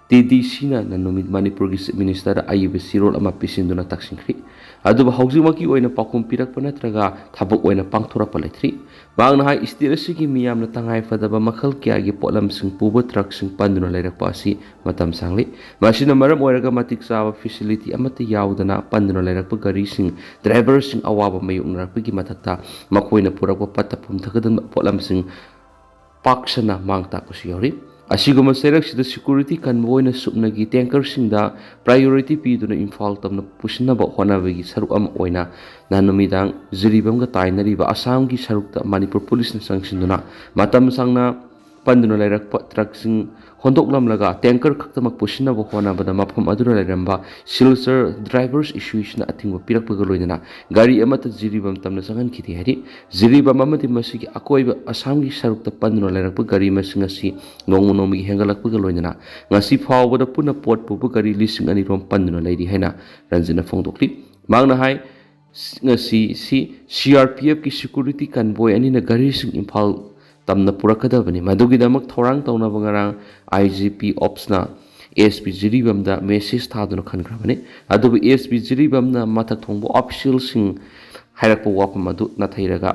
ꯇꯤ ꯗꯤ ꯁꯤꯅ ꯅꯨꯃꯤꯠ ꯃꯅꯤꯄꯨꯔꯒꯤ ꯆꯤꯐ ꯃꯤꯅꯤꯁꯇꯔꯗ ꯑꯏꯕ ꯆꯦꯔꯣꯜ ꯑꯃ ꯄꯤꯁꯤꯟꯗꯨꯅ ꯇꯛꯁꯤꯟꯈ꯭ꯔꯤ꯫ ꯑꯗꯨꯕꯨ ꯍꯧꯖꯤꯛꯃꯛꯀꯤ ꯑꯣꯏꯅ ꯄꯥꯎꯈꯨꯝ ꯄꯤꯔꯛꯄ ꯅꯠꯇ꯭ꯔꯒ ꯊꯕꯛ ꯑꯣꯏꯅ ꯄꯥꯡꯊꯣꯔꯛꯄ ꯂꯩꯇ꯭ꯔꯤ꯫ ꯃꯍꯥꯛꯅ ꯍꯥꯏ, ꯁ꯭ꯇꯦꯠ ꯑꯁꯤꯒꯤ ꯃꯤꯌꯥꯝꯅ ꯇꯉꯥꯏ ꯐꯗꯕ ꯃꯈꯜ ꯀꯌꯥꯒꯤ ꯄꯣꯠꯂꯝꯁꯤꯡ ꯄꯨꯕ ꯇ꯭ꯔꯛꯁꯤꯡ ꯄꯟꯗꯨꯅ ꯂꯩꯔꯛꯄ ꯑꯁꯤ ꯃꯇꯝ ꯁꯥꯡꯂꯤ꯫ ꯃꯁꯤꯅ ꯃꯔꯝ ꯑꯣꯏꯔꯒ ꯃꯇꯤꯛ ꯆꯥꯕ ꯐꯦꯁꯤꯂꯤꯇꯤ ꯑꯃꯠꯇ ꯌꯥꯎꯗꯅ ꯄꯟꯗꯨꯅ ꯂꯩꯔꯛꯄ ꯒꯥꯔꯤꯁꯤꯡ, ꯗ꯭ꯔꯥꯏꯚꯔꯁꯤꯡ ꯑꯋꯥꯕ ꯃꯥꯌꯣꯛꯅꯔꯛꯄꯒꯤ ꯃꯊꯛꯇ ꯃꯈꯣꯏꯅ ꯄꯨꯔꯛꯄ ꯄꯠꯊ ꯄꯨꯝꯊꯒꯗꯕ ꯄꯣꯠꯂꯝꯁꯤꯡ ꯄꯥꯛ ꯁꯟꯅ ꯃꯥꯡ ꯇꯥꯛꯄꯁꯨ ꯌꯥꯎꯔꯤ꯫ ꯑꯁꯤꯒꯨꯝꯕ ꯆꯩꯔꯛꯁꯤꯗ ꯁꯦꯀ꯭ꯌꯨꯔꯤꯇꯤ ꯀꯟꯕ ꯑꯣꯏꯅ ꯁꯨꯞꯅꯒꯤ ꯇꯦꯡꯀꯔꯁꯤꯡꯗ ꯄ꯭ꯔꯥꯏꯌꯣꯔꯤꯇꯤ ꯄꯤꯗꯨꯅ ꯏꯝꯐꯥꯜ ꯇꯝꯅ ꯄꯨꯁꯤꯟꯅꯕ ꯍꯣꯠꯅꯕꯒꯤ ꯁꯔꯨꯛ ꯑꯃ ꯑꯣꯏꯅ ꯅꯍꯥꯟ ꯅꯨꯃꯤꯗꯥꯡ ꯖꯤꯔꯤꯕꯥꯝꯒ ꯇꯥꯏꯅꯔꯤꯕ ꯑꯁꯥꯝꯒꯤ ꯁꯔꯨꯛꯇ ꯃꯅꯤꯄꯨꯔ ꯄꯨꯂꯤꯁꯅ ꯆꯪꯁꯤꯟꯗꯨꯅ ꯃꯇꯝ ꯁꯥꯡꯅ ꯄꯟꯗꯨꯅ ꯂꯩꯔꯛꯄ ꯇ꯭ꯔꯛꯁꯤꯡ ꯍꯣꯟꯗꯣꯛꯂꯝꯂꯒ ꯇꯦꯡꯀꯔ ꯈꯛꯇꯃꯛ ꯄꯨꯁꯤꯟꯅꯕ ꯍꯣꯠꯅꯕꯗ ꯃꯐꯝ ꯑꯗꯨꯗ ꯂꯩꯔꯝꯕ ꯁꯤꯜꯆꯔ ꯗ꯭ꯔꯥꯏꯚꯔꯁ ꯑꯦꯁꯣꯁꯤꯌꯦꯁꯟꯅ ꯑꯊꯤꯡꯕ ꯄꯤꯔꯛꯄꯒ ꯂꯣꯏꯅꯅ ꯒꯥꯔꯤ ꯑꯃꯠꯇ ꯖꯤꯔꯤꯕꯥꯝ ꯇꯝꯅ ꯆꯪꯍꯟꯈꯤꯗꯦ ꯍꯥꯏꯔꯤ꯫ ꯖꯤꯔꯤꯕꯥꯝ ꯑꯃꯗꯤ ꯃꯁꯤꯒꯤ ꯑꯀꯣꯏꯕ ꯑꯁꯥꯝꯒꯤ ꯁꯔꯨꯛꯇ ꯄꯟꯗꯨꯅ ꯂꯩꯔꯛꯄ ꯒꯥꯔꯤ ꯃꯁꯤꯡ ꯑꯁꯤ ꯅꯣꯡꯃ ꯅꯣꯡꯃꯒꯤ ꯍꯦꯟꯒꯠꯂꯛꯄꯒ ꯂꯣꯏꯅꯅ ꯉꯁꯤ ꯐꯥꯎꯕꯗ ꯄꯨꯟꯅ ꯄꯣꯠ ꯄꯨꯕ ꯒꯥꯔꯤ ꯂꯤꯁꯤꯡ ꯑꯅꯤ ꯔꯣꯝ ꯄꯟꯗꯨꯅ ꯂꯩꯔꯤ ꯍꯥꯏꯅ ꯔꯟꯖꯤꯠꯅ ꯐꯣꯡꯗꯣꯛꯂꯤ꯫ ꯃꯍꯥꯛꯅ ꯍꯥꯏ, ꯉꯁꯤ ꯁꯤ ꯁꯤ ꯑꯥꯔ ꯄꯤ ꯑꯦꯐꯀꯤ ꯁꯦꯀ꯭ꯌꯨꯔꯤꯇꯤ ꯀꯟꯚꯣꯏ ꯑꯅꯤꯅ ꯒꯥꯔꯤꯁꯤꯡ ꯏꯝꯐꯥꯜ ꯇꯝꯅ ꯄꯨꯔꯛꯀꯗꯕꯅꯤ꯫ ꯃꯗꯨꯒꯤꯗꯃꯛ ꯊꯧꯔꯥꯡ ꯇꯧꯅꯕ ꯉꯔꯥꯡ ꯑꯥꯏ G P ꯑꯣꯞꯁꯅ S P ꯖꯤꯔꯤꯕꯥꯝꯗ message ꯊꯥꯗꯨꯅ ꯈꯟꯈ꯭ꯔꯕꯅꯤ꯫ ꯑꯗꯨꯕꯨ ꯑꯦꯁ ꯄꯤ ꯖꯤꯔꯤꯕꯥꯝꯅ ꯃꯊꯛ ꯊꯣꯡꯕ ꯑꯣꯐꯤꯁꯤꯌꯦꯜꯁꯤꯡ ꯍꯥꯏꯔꯛꯄ ꯋꯥꯐꯝ ꯑꯗꯨ ꯅꯥꯊꯩꯔꯒ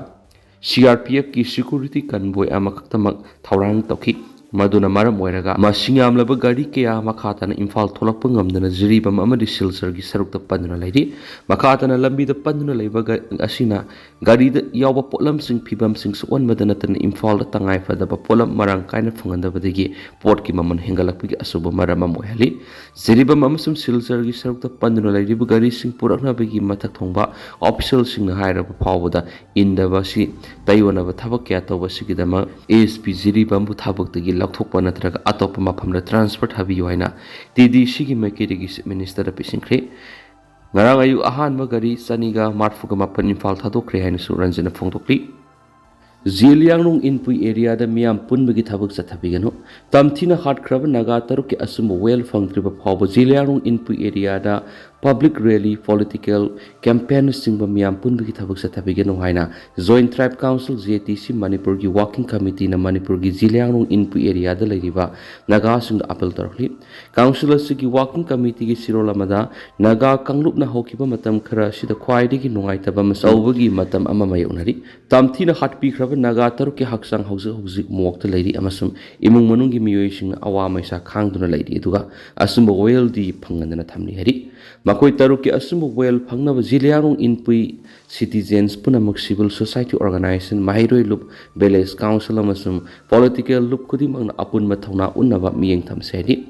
ꯁꯤ ꯑꯥꯔ ꯄꯤ ꯑꯦꯐꯀꯤ ꯁꯦꯀ꯭ꯌꯨꯔꯤꯇꯤ ꯀꯟꯚꯣꯏ ꯑꯃꯈꯛꯇꯃꯛ ꯊꯧꯔꯥꯡ ꯇꯧꯈꯤ꯫ ꯃꯗꯨꯅ ꯃꯔꯝ ꯑꯣꯏꯔꯒ ꯃꯁꯤꯡ ꯌꯥꯝꯂꯕ ꯒꯥꯔꯤ ꯀꯌꯥ ꯃꯈꯥ ꯇꯥꯅ ꯏꯝꯐꯥꯜ ꯊꯣꯛꯂꯛꯄ ꯉꯝꯗꯅ ꯖꯤꯔꯤꯕꯥꯝ ꯑꯃꯗꯤ ꯁꯤꯜꯆꯔꯒꯤ ꯁꯔꯨꯛꯇ ꯄꯟꯗꯨꯅ ꯂꯩꯔꯤ꯫ ꯃꯈꯥ ꯇꯥꯅ ꯂꯝꯕꯤꯗ ꯄꯟꯗꯨꯅ ꯂꯩꯕ ꯒꯥ-, ꯑꯁꯤꯅ ꯒꯥꯔꯤꯗ ꯌꯥꯎꯕ ꯄꯣꯠꯂꯝꯁꯤꯡ ꯐꯤꯕꯝꯁꯤꯡ ꯁꯣꯛꯍꯟꯕꯗ ꯅꯠꯇꯅ ꯏꯝꯐꯥꯜꯗ ꯇꯉꯥꯏ ꯐꯗꯕ ꯄꯣꯠꯂꯝ ꯃꯔꯥꯡ ꯀꯥꯏꯅ ꯐꯪꯍꯟꯗꯕꯗꯒꯤ ꯄꯣꯠꯀꯤ ꯃꯃꯜ ꯍꯦꯟꯒꯠꯂꯛꯄꯒꯤ ꯑꯆꯧꯕ ꯃꯔꯝ ꯑꯃ ꯑꯣꯏꯍꯜꯂꯤ꯫ ꯖꯤꯔꯤꯕꯥꯝ ꯑꯃꯁꯨꯡ ꯁꯤꯜꯆꯔꯒꯤ ꯁꯔꯨꯛꯇ ꯄꯟꯗꯨꯅ ꯂꯩꯔꯤꯕ ꯒꯥꯔꯤꯁꯤꯡ ꯄꯨꯔꯛꯅꯕꯒꯤ ꯃꯊꯛ ꯊꯣꯡꯕ ꯑꯣꯐꯤꯁꯤꯌꯦꯜꯁꯤꯡꯅ ꯍꯥꯏꯔꯕ ꯐꯥꯎꯕꯗ ꯏꯟꯗꯕ ꯑꯁꯤ ꯇꯩꯑꯣꯟꯅꯕ ꯊꯕꯛ ꯀꯌꯥ ꯇꯧꯕ ꯑꯁꯤꯒꯤꯗꯃꯛ ꯑꯦꯁ ꯄꯤ ꯖꯤꯔꯤꯕꯥꯝꯕꯨ ꯊꯕꯛꯇꯒꯤ ꯂꯧꯊꯣꯛꯄ ꯅꯠꯇ꯭ꯔꯒ ꯑꯇꯣꯞꯄ ꯃꯐꯝꯗ ꯇ꯭ꯔꯥꯟꯁꯐꯔ ꯊꯥꯕꯤꯌꯨ ꯍꯥꯏꯅ ꯇꯤ ꯗꯤ ꯁꯤꯒꯤ ꯃꯥꯏꯀꯩꯗꯒꯤ ꯆꯤꯐ ꯃꯤꯅꯤꯁꯇꯔꯗ ꯄꯤꯁꯤꯟꯈ꯭ꯔꯦ꯫ ꯉꯔꯥꯡ ꯑꯌꯨꯛ ꯑꯍꯥꯟꯕ ꯒꯥꯔꯤ ꯆꯅꯤꯒ ꯃꯔꯤꯐꯨꯒ ꯃꯥꯄꯟ ꯏꯝꯐꯥꯜ ꯊꯥꯗꯣꯛꯈ꯭ꯔꯦ ꯍꯥꯏꯅꯁꯨ ꯔꯟꯖꯟꯅ ꯐꯣꯡꯗꯣꯛꯂꯤ꯫ ꯖꯤꯂꯤꯌꯥꯡꯔꯣꯡ ꯏꯟꯄꯨꯏ ꯑꯦꯔꯤꯌꯥꯗ ꯃꯤꯌꯥꯝ ꯄꯨꯟꯕꯒꯤ ꯊꯕꯛ ꯆꯠꯊꯕꯤꯒꯅꯨ꯫ ꯇꯝꯊꯤꯅ ꯍꯥꯠꯈ꯭ꯔꯕ ꯅꯥꯒꯥ ꯇꯔꯨꯛꯀꯤ ꯑꯆꯨꯝꯕ ꯋꯥꯌꯦꯜ ꯐꯪꯗ꯭ꯔꯤꯕ ꯐꯥꯎꯕ ꯖꯤꯂꯤꯌꯥꯡꯔꯣꯡ ꯏꯟꯄꯨꯏ ꯑꯦꯔꯤꯌꯥꯗ ꯄꯕ꯭ꯂꯤꯛ ꯔꯦꯂꯤ, ꯄꯣꯂꯤꯇꯤꯀꯦꯜ ꯀꯦꯝꯄꯦꯟꯅꯆꯤꯡꯕ ꯃꯤꯌꯥꯝ ꯄꯨꯟꯕꯒꯤ ꯊꯕꯛ ꯆꯠꯊꯕꯤꯒꯅꯨ ꯍꯥꯏꯅ ꯖꯣꯏꯟꯠ ꯇ꯭ꯔꯥꯏꯕ ꯀꯥꯎꯟꯁꯤꯜ, ꯖꯦ ꯇꯤ ꯁꯤ, ꯃꯅꯤꯄꯨꯔꯒꯤ ꯋꯥꯔꯀꯤꯡ ꯀꯃꯤꯇꯤꯅ ꯃꯅꯤꯄꯨꯔꯒꯤ ꯖꯤꯂꯤꯌꯥꯡꯔꯣꯡ ꯏꯟꯄꯨꯏ ꯑꯦꯔꯤꯌꯥꯗ ꯂꯩꯔꯤꯕ ꯅꯥꯒꯥꯁꯤꯡꯗ ꯑꯥꯄꯤꯜ ꯇꯧꯔꯛꯂꯤ꯫ ꯀꯥꯎꯟꯁꯤꯜ ꯑꯁꯤꯒꯤ ꯋꯥꯔꯀꯤꯡ ꯀꯃꯤꯇꯤꯒꯤ ꯆꯦꯔꯣꯜ ꯑꯃꯗ ꯅꯥꯒꯥ ꯀꯥꯡꯂꯨꯞꯅ ꯍꯧꯈꯤꯕ ꯃꯇꯝ ꯈꯔ ꯑꯁꯤꯗ ꯈ꯭ꯋꯥꯏꯗꯒꯤ ꯅꯨꯡꯉꯥꯏꯇꯕ ꯑꯃꯁꯨꯡ ꯇꯧꯕꯒꯤ ꯃꯇꯝ ꯑꯃ ꯃꯥꯌꯣꯛꯅꯔꯤ꯫ ꯇꯝꯊꯤꯅ ꯍꯥꯠꯄꯤꯈ꯭ꯔꯕ ꯅꯥꯒꯥ ꯇꯔꯨꯛꯀꯤ ꯍꯛꯆꯥꯡ ꯍꯧꯖꯤꯛ ꯍꯧꯖꯤꯛ ꯃꯣꯔꯒꯇ ꯂꯩꯔꯤ ꯑꯃꯁꯨꯡ ꯏꯃꯨꯡ ꯃꯅꯨꯡꯒꯤ ꯃꯤꯑꯣꯏꯁꯤꯡꯅ ꯑꯋꯥ ꯃꯩꯁꯥ ꯈꯥꯡꯗꯨꯅ ꯂꯩꯔꯤ, ꯑꯗꯨꯒ ꯑꯆꯨꯝꯕ ꯋꯥꯌꯦꯜꯗꯤ ꯐꯪꯍꯟꯗꯅ ꯊꯝꯂꯤ ꯍꯥꯏꯔꯤ꯫ ꯃꯈꯣꯏ ꯇꯔꯨꯛꯀꯤ ꯑꯆꯨꯝꯕ ꯋꯥꯌꯦꯜ ꯐꯪꯅꯕ ꯖꯤꯂꯤꯌꯥꯡꯔꯣꯡ ꯏꯟꯄꯨꯏ ꯁꯤꯇꯤꯖꯦꯟꯁ ꯄꯨꯝꯅꯃꯛ, ꯁꯤꯚꯤꯜ ꯁꯣꯁꯥꯏꯇꯤ ꯑꯣꯔꯒꯅꯥꯏꯖꯦꯁꯟ, ꯃꯍꯩꯔꯣꯏ ꯂꯨꯞ, ꯚꯤꯂꯦꯖ ꯀꯥꯎꯟꯁꯤꯜ ꯑꯃꯁꯨꯡ ꯄꯣꯂꯤꯇꯤꯀꯦꯜ ꯂꯨꯞ ꯈꯨꯗꯤꯡꯃꯛꯅ ꯑꯄꯨꯟꯕ ꯊꯧꯅꯥ ꯎꯠꯅꯕ ꯃꯤꯠꯌꯦꯡ ꯊꯝꯁꯦ ꯍꯥꯏꯔꯤ꯫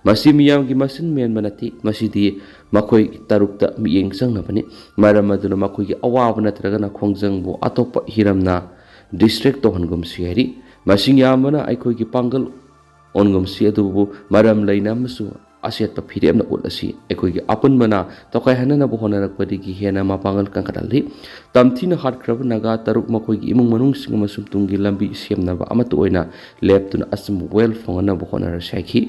ꯃꯁꯤ ꯃꯤꯌꯥꯝꯒꯤ ꯃꯆꯤꯟ ꯃꯦꯟꯕ ꯅꯠꯇꯦ, ꯃꯁꯤꯗꯤ ꯃꯈꯣꯏ ꯇꯔꯨꯛꯇ ꯃꯤꯠꯌꯦꯡ ꯆꯪꯅꯕꯅꯤ꯫ ꯃꯔꯝ ꯑꯗꯨꯅ ꯃꯈꯣꯏꯒꯤ ꯑꯋꯥꯕ ꯅꯠꯇ꯭ꯔꯒꯅ ꯈꯣꯡꯖꯪꯕꯨ ꯑꯇꯣꯞꯄ ꯍꯤꯔꯝꯅ ꯗꯤꯁꯇ꯭ꯔꯦꯛ ꯇꯧꯍꯟꯒꯨꯝꯁꯤ ꯍꯥꯏꯔꯤ꯫ ꯃꯁꯤꯡ ꯌꯥꯝꯕꯅ ꯑꯩꯈꯣꯏꯒꯤ ꯄꯥꯡꯒꯜ ꯑꯣꯟꯒꯨꯝꯁꯤ, ꯑꯗꯨꯕꯨ ꯃꯔꯝ ꯂꯩꯅ ꯑꯃꯁꯨꯡ ꯑꯆꯦꯠꯄ ꯐꯤꯔꯦꯞꯅ ꯎꯠꯂꯁꯤ꯫ ꯑꯩꯈꯣꯏꯒꯤ ꯑꯄꯨꯟꯕꯅ ꯇꯣꯈꯥꯏꯍꯟꯅꯅꯕ ꯍꯣꯠꯅꯔꯛꯄꯗꯒꯤ ꯍꯦꯟꯅ ꯃꯄꯥꯡꯒꯜ ꯀꯟꯈꯠꯍꯜꯂꯤ꯫ ꯇꯝꯊꯤꯅ ꯍꯥꯠꯈ꯭ꯔꯕ ꯅꯥꯒꯥ ꯇꯔꯨꯛ ꯃꯈꯣꯏꯒꯤ ꯏꯃꯨꯡ ꯃꯅꯨꯡꯁꯤꯡ ꯑꯃꯁꯨꯡ ꯇꯨꯡꯒꯤ ꯂꯝꯕꯤ ꯁꯦꯝꯅꯕ ꯑꯃꯠꯇ ꯑꯣꯏꯅ ꯂꯦꯞꯇꯨꯅ ꯑꯆꯨꯝꯕ ꯋꯥꯌꯦꯜ ꯐꯪꯍꯟꯅꯕ ꯍꯣꯠꯅꯔꯁꯤ ꯍꯥꯏꯈꯤ꯫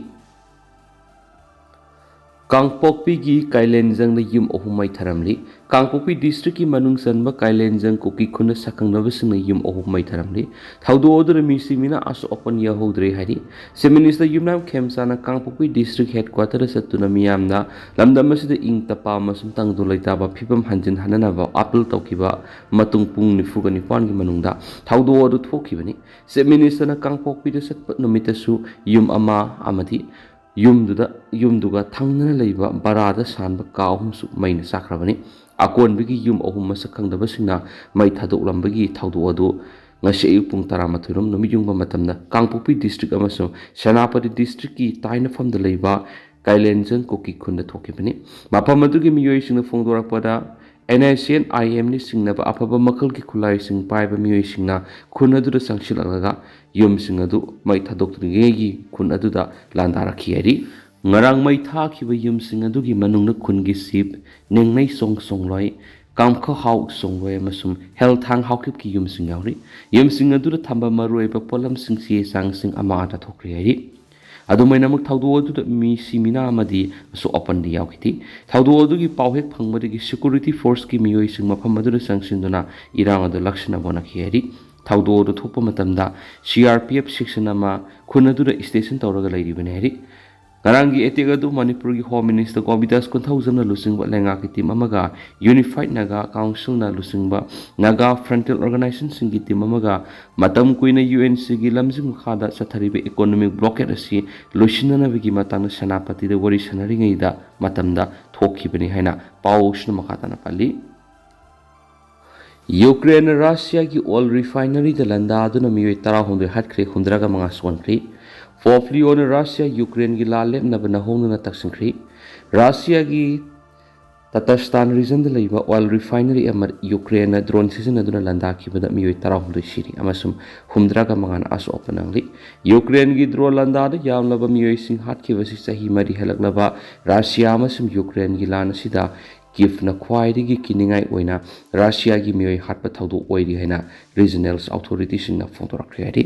ꯀꯥꯡꯄꯣꯛꯄꯤꯒꯤ ꯀꯥꯏꯂꯦꯟꯖꯪꯗ ꯌꯨꯝ ꯑꯍꯨꯝ ꯃꯩ ꯊꯥꯔꯝꯂꯤ꯫ ꯀꯥꯡꯄꯣꯛꯄꯤ ꯗꯤꯁꯇ꯭ꯔꯤꯛꯀꯤ ꯃꯅꯨꯡ ꯆꯟꯕ ꯀꯥꯏꯂꯦꯟꯖꯪ ꯀꯨꯀꯤ ꯈꯨꯟꯗ ꯁꯛꯈꯪꯅꯕꯁꯤꯡꯅ ꯌꯨꯝ ꯑꯍꯨꯝ ꯃꯩ ꯊꯥꯔꯝꯂꯤ꯫ ꯊꯧꯗꯣꯛ ꯑꯗꯨꯗ ꯃꯤꯁꯤ ꯃꯤꯅ ꯑꯁꯣꯛ ꯑꯄꯟ ꯌꯥꯎꯍꯧꯗ꯭ꯔꯦ ꯍꯥꯏꯔꯤ꯫ ꯆꯤꯐ ꯃꯤꯅꯤꯁꯇꯔ ꯌꯨꯝꯅꯥꯝ ꯈꯦꯝꯆꯥꯅ ꯀꯥꯡꯄꯣꯛꯄꯤ ꯗꯤꯁꯇ꯭ꯔꯤꯛ ꯍꯦꯗꯀ꯭ꯋꯥꯇꯔꯗ ꯆꯠꯇꯨꯅ ꯃꯤꯌꯥꯝꯅ ꯂꯝꯗꯝ ꯑꯁꯤꯗ ꯏꯪ ꯇꯞꯄ ꯑꯃꯁꯨꯡ ꯇꯪꯗꯨ ꯂꯩꯇꯥꯕ ꯐꯤꯕꯝ ꯍꯟꯖꯤꯟꯍꯟꯅꯅꯕ ꯑꯥꯄꯤꯜ ꯇꯧꯈꯤꯕ ꯃꯇꯨꯡ ꯄꯨꯡ ꯅꯤꯐꯨꯒ ꯅꯤꯄꯥꯟꯒꯤ ꯃꯅꯨꯡꯗ ꯊꯧꯗꯣꯛ ꯑꯗꯨ ꯊꯣꯛꯈꯤꯕꯅꯤ꯫ ꯆꯤꯐ ꯃꯤꯅꯤꯁꯇꯔꯅ ꯀꯥꯡꯄꯣꯛꯄꯤꯗ ꯆꯠꯄ ꯅꯨꯃꯤꯠꯇꯁꯨ ꯌꯨꯝ ꯑꯃ ꯑꯃꯗꯤ ꯌꯨꯝꯗꯨꯗ, ꯌꯨꯝꯗꯨꯒ ꯊꯪꯅꯅ ꯂꯩꯕ ꯕꯔꯥꯗ ꯁꯥꯟꯕ ꯀꯥ ꯑꯍꯨꯝꯁꯨ ꯃꯩꯅ ꯆꯥꯛꯈ꯭ꯔꯕꯅꯤ꯫ ꯑꯀꯣꯟꯕꯒꯤ ꯌꯨꯝ ꯑꯍꯨꯝ ꯃꯁꯛ ꯈꯪꯗꯕꯁꯤꯡꯅ ꯃꯩ ꯊꯥꯗꯣꯛꯂꯝꯕꯒꯤ ꯊꯧꯗꯣꯛ ꯑꯗꯨ ꯉꯁꯤ ꯑꯌꯨꯛ ꯄꯨꯡ ꯇꯔꯥꯃꯥꯊꯣꯏꯔꯣꯝ ꯅꯨꯃꯤꯠ ꯌꯨꯡꯕ ꯃꯇꯝꯗ ꯀꯥꯡꯄꯣꯛꯄꯤ ꯗꯤꯁꯇ꯭ꯔꯤꯛ ꯑꯃꯁꯨꯡ ꯁꯦꯅꯥꯄꯇꯤ ꯗꯤꯁꯇ꯭ꯔꯤꯛꯀꯤ ꯇꯥꯏꯅꯐꯝꯗ ꯂꯩꯕ ꯀꯥꯏꯂꯦꯟꯖꯪ ꯀꯨꯀꯤ ꯈꯨꯟꯗ ꯊꯣꯛꯈꯤꯕꯅꯤ꯫ ꯃꯐꯝ ꯑꯗꯨꯒꯤ ꯃꯤꯑꯣꯏꯁꯤꯡꯅ ꯐꯣꯡꯗꯣꯔꯛꯄꯗ, ꯑꯦꯟ ꯑꯥꯏ ꯁꯤ ꯑꯦꯟ ꯑꯥꯏ ꯑꯦꯝꯅ ꯆꯤꯡꯅꯕ ꯑꯐꯕ ꯃꯈꯜꯒꯤ ꯈꯨꯠꯂꯥꯏꯁꯤꯡ ꯄꯥꯏꯕ ꯃꯤꯑꯣꯏꯁꯤꯡꯅ ꯈꯨꯟ ꯑꯗꯨꯗ ꯆꯪꯁꯤꯜꯂꯛꯂꯒ ꯌꯨꯝꯁꯤꯡ ꯑꯗꯨ ꯃꯩ ꯊꯥꯗꯣꯛꯇ꯭ꯔꯤꯉꯩꯒꯤ ꯈꯨꯟ ꯑꯗꯨꯗ ꯂꯥꯟꯗꯥꯔꯛꯈꯤ ꯍꯥꯏꯔꯤ꯫ ꯉꯔꯥꯡ ꯃꯩ ꯊꯥꯈꯤꯕ ꯌꯨꯝꯁꯤꯡ ꯑꯗꯨꯒꯤ ꯃꯅꯨꯡꯗ ꯈꯨꯟꯒꯤ ꯆꯤꯐ ꯅꯦꯡꯅꯩ ꯆꯣꯡ ꯆꯣꯡꯂꯣꯏ, ꯀꯥꯡꯈ ꯍꯥꯎ ꯆꯣꯡꯂꯣꯏ ꯑꯃꯁꯨꯡ ꯍꯦꯜꯊꯥꯡ ꯍꯥꯎꯀꯤꯞꯀꯤ ꯌꯨꯝꯁꯤꯡ ꯌꯥꯎꯔꯤ꯫ ꯌꯨꯝꯁꯤꯡ ꯑꯗꯨꯗ ꯊꯝꯕ ꯃꯔꯨꯑꯣꯏꯕ ꯄꯣꯠꯂꯝꯁꯤꯡ, ꯆꯦ ꯆꯥꯡꯁꯤꯡ ꯑꯃ ꯑꯥꯗ ꯊꯣꯛꯈ꯭ꯔꯦ ꯍꯥꯏꯔꯤ꯫ ꯑꯗꯨꯃꯥꯏꯅꯃꯛ ꯊꯧꯗꯣꯛ ꯑꯗꯨꯗ ꯃꯤ ꯁꯤ ꯃꯤꯅꯥ ꯑꯃꯗꯤ ꯑꯁꯣꯛ ꯑꯄꯟꯗꯤ ꯌꯥꯎꯈꯤꯗꯦ꯫ ꯊꯧꯗꯣꯛ ꯑꯗꯨꯒꯤ ꯄꯥꯎ ꯍꯦꯛ ꯐꯪꯕꯗꯒꯤ ꯁꯦꯀ꯭ꯌꯨꯔꯤꯇꯤ ꯐꯣꯔꯁꯀꯤ ꯃꯤꯑꯣꯏꯁꯤꯡ ꯃꯐꯝ ꯑꯗꯨꯗ ꯆꯪꯁꯤꯟꯗꯨꯅ ꯏꯔꯥꯡ ꯑꯗꯨ ꯂꯥꯛꯁꯤꯟꯅꯕ ꯍꯣꯠꯅꯈꯤ ꯍꯥꯏꯔꯤ꯫ ꯊꯧꯗꯣꯛ ꯑꯗꯨ ꯊꯣꯛꯄ ꯃꯇꯝꯗ ꯁꯤ ꯑꯥꯔ ꯄꯤ ꯑꯦꯐ ꯁꯦꯛꯁꯟ ꯑꯃ ꯈꯨꯟ ꯑꯗꯨꯗ ꯁ꯭ꯇꯦꯁꯟ ꯇꯧꯔꯒ ꯂꯩꯔꯤꯕꯅꯤ ꯍꯥꯏꯔꯤ꯫ ꯉꯔꯥꯡꯒꯤ ꯑꯦꯇꯦꯛ ꯑꯗꯨ ꯃꯅꯤꯄꯨꯔꯒꯤ ꯍꯣꯝ ꯃꯤꯅꯤꯁꯇꯔ ꯒꯣꯕꯤꯟꯗꯥꯁ ꯀꯣꯟꯊꯧꯖꯝꯅ ꯂꯨꯆꯤꯡꯕ ꯂꯩꯉꯥꯛꯀꯤ ꯇꯤꯝ ꯑꯃꯒ ꯌꯨꯅꯤꯐꯥꯏꯠ ꯅꯥꯒꯥ ꯀꯥꯎꯟꯁꯤꯜꯅ ꯂꯨꯆꯤꯡꯕ ꯅꯥꯒꯥ ꯐ꯭ꯔꯟꯇꯤꯌꯔ ꯑꯣꯔꯒꯅꯥꯏꯖꯦꯁꯟꯁꯤꯡꯒꯤ ꯇꯤꯝ ꯑꯃꯒ ꯃꯇꯝ ꯀꯨꯏꯅ ꯌꯨ ꯑꯦꯟ ꯁꯤꯒꯤ ꯂꯝꯖꯤꯡ ꯃꯈꯥꯗ ꯆꯠꯊꯔꯤꯕ ꯏꯀꯣꯅꯣꯃꯤꯛ ꯕ꯭ꯂꯣꯀꯦꯠ ꯑꯁꯤ ꯂꯣꯏꯁꯤꯟꯅꯅꯕꯒꯤ ꯃꯇꯥꯡꯗ ꯁꯦꯅꯥꯄꯇꯤꯗ ꯋꯥꯔꯤ ꯁꯥꯟꯅꯔꯤꯉꯩꯗ ꯃꯇꯝꯗ ꯊꯣꯛꯈꯤꯕꯅꯤ ꯍꯥꯏꯅ ꯄꯥꯎꯁꯤꯅ ꯃꯈꯥ ꯇꯥꯅ ꯄꯜꯂꯤ꯫ ꯌꯨꯀ꯭ꯔꯦꯟꯅ ꯔꯁꯤꯌꯥꯒꯤ ꯑꯣꯏꯜ ꯔꯤꯐꯥꯏꯅꯔꯤꯗ ꯂꯥꯟꯗꯥꯗꯨꯅ ꯃꯤꯑꯣꯏ ꯇꯔꯥꯍꯨꯝꯗꯣꯏ ꯍꯥꯠꯈ꯭ꯔꯦ, ꯍꯨꯝꯗ꯭ꯔꯥꯒ ꯃꯉꯥ ꯁꯣꯛꯍꯟꯈ꯭ꯔꯦ꯫ ꯄꯣꯞꯂꯤꯌꯣꯅ ꯔꯁꯤꯌꯥ ꯌꯨꯀ꯭ꯔꯦꯟꯒꯤ ꯂꯥꯟ ꯂꯦꯞꯅꯕ ꯅꯧꯍꯧꯅꯅ ꯇꯛꯁꯤꯟꯈ꯭ꯔꯦ꯫ ꯔꯁꯤꯌꯥꯒꯤ ꯇꯇꯥꯁꯇꯥꯟ ꯔꯤꯖꯟꯗ ꯂꯩꯕ ꯑꯣꯏꯜ ꯔꯤꯐꯥꯏꯅꯔꯤ ꯑꯃ ꯌꯨꯀ꯭ꯔꯦꯟꯅ ꯗ꯭ꯔꯣꯟ ꯁꯤꯖꯤꯟꯅꯗꯨꯅ ꯂꯥꯟꯗꯥꯈꯤꯕꯗ ꯃꯤꯑꯣꯏ ꯇꯔꯥꯍꯨꯝꯗꯣꯏ ꯁꯤꯔꯤ ꯑꯃꯁꯨꯡ ꯍꯨꯝꯗ꯭ꯔꯥꯒ ꯃꯉꯥꯅ ꯑꯁꯣꯛ ꯑꯄꯟ ꯅꯪꯂꯤ꯫ ꯌꯨꯀ꯭ꯔꯦꯟꯒꯤ ꯗ꯭ꯔꯣꯟ ꯂꯥꯟꯗꯥꯗ ꯌꯥꯝꯂꯕ ꯃꯤꯑꯣꯏꯁꯤꯡ ꯍꯥꯠꯈꯤꯕꯁꯤ ꯆꯍꯤ ꯃꯔꯤ ꯍꯦꯜꯂꯛꯂꯕ ꯔꯁꯤꯌꯥ ꯑꯃꯁꯨꯡ ꯌꯨꯀ꯭ꯔꯦꯟꯒꯤ ꯂꯥꯟ ꯑꯁꯤꯗ ꯀꯤꯐꯅ ꯈ꯭ꯋꯥꯏꯗꯒꯤ ꯀꯤꯅꯤꯡꯉꯥꯏ ꯑꯣꯏꯅ ꯔꯁꯤꯌꯥꯒꯤ ꯃꯤꯑꯣꯏ ꯍꯥꯠꯄ ꯊꯧꯗꯣꯛ ꯑꯣꯏꯔꯤ ꯍꯥꯏꯅ ꯔꯤꯖꯅꯦꯜ ꯑꯣꯊꯣꯔꯤꯇꯤꯁꯤꯡꯅ ꯐꯣꯡꯗꯣꯔꯛꯈ꯭ꯔꯦ ꯍꯥꯏꯔꯤ꯫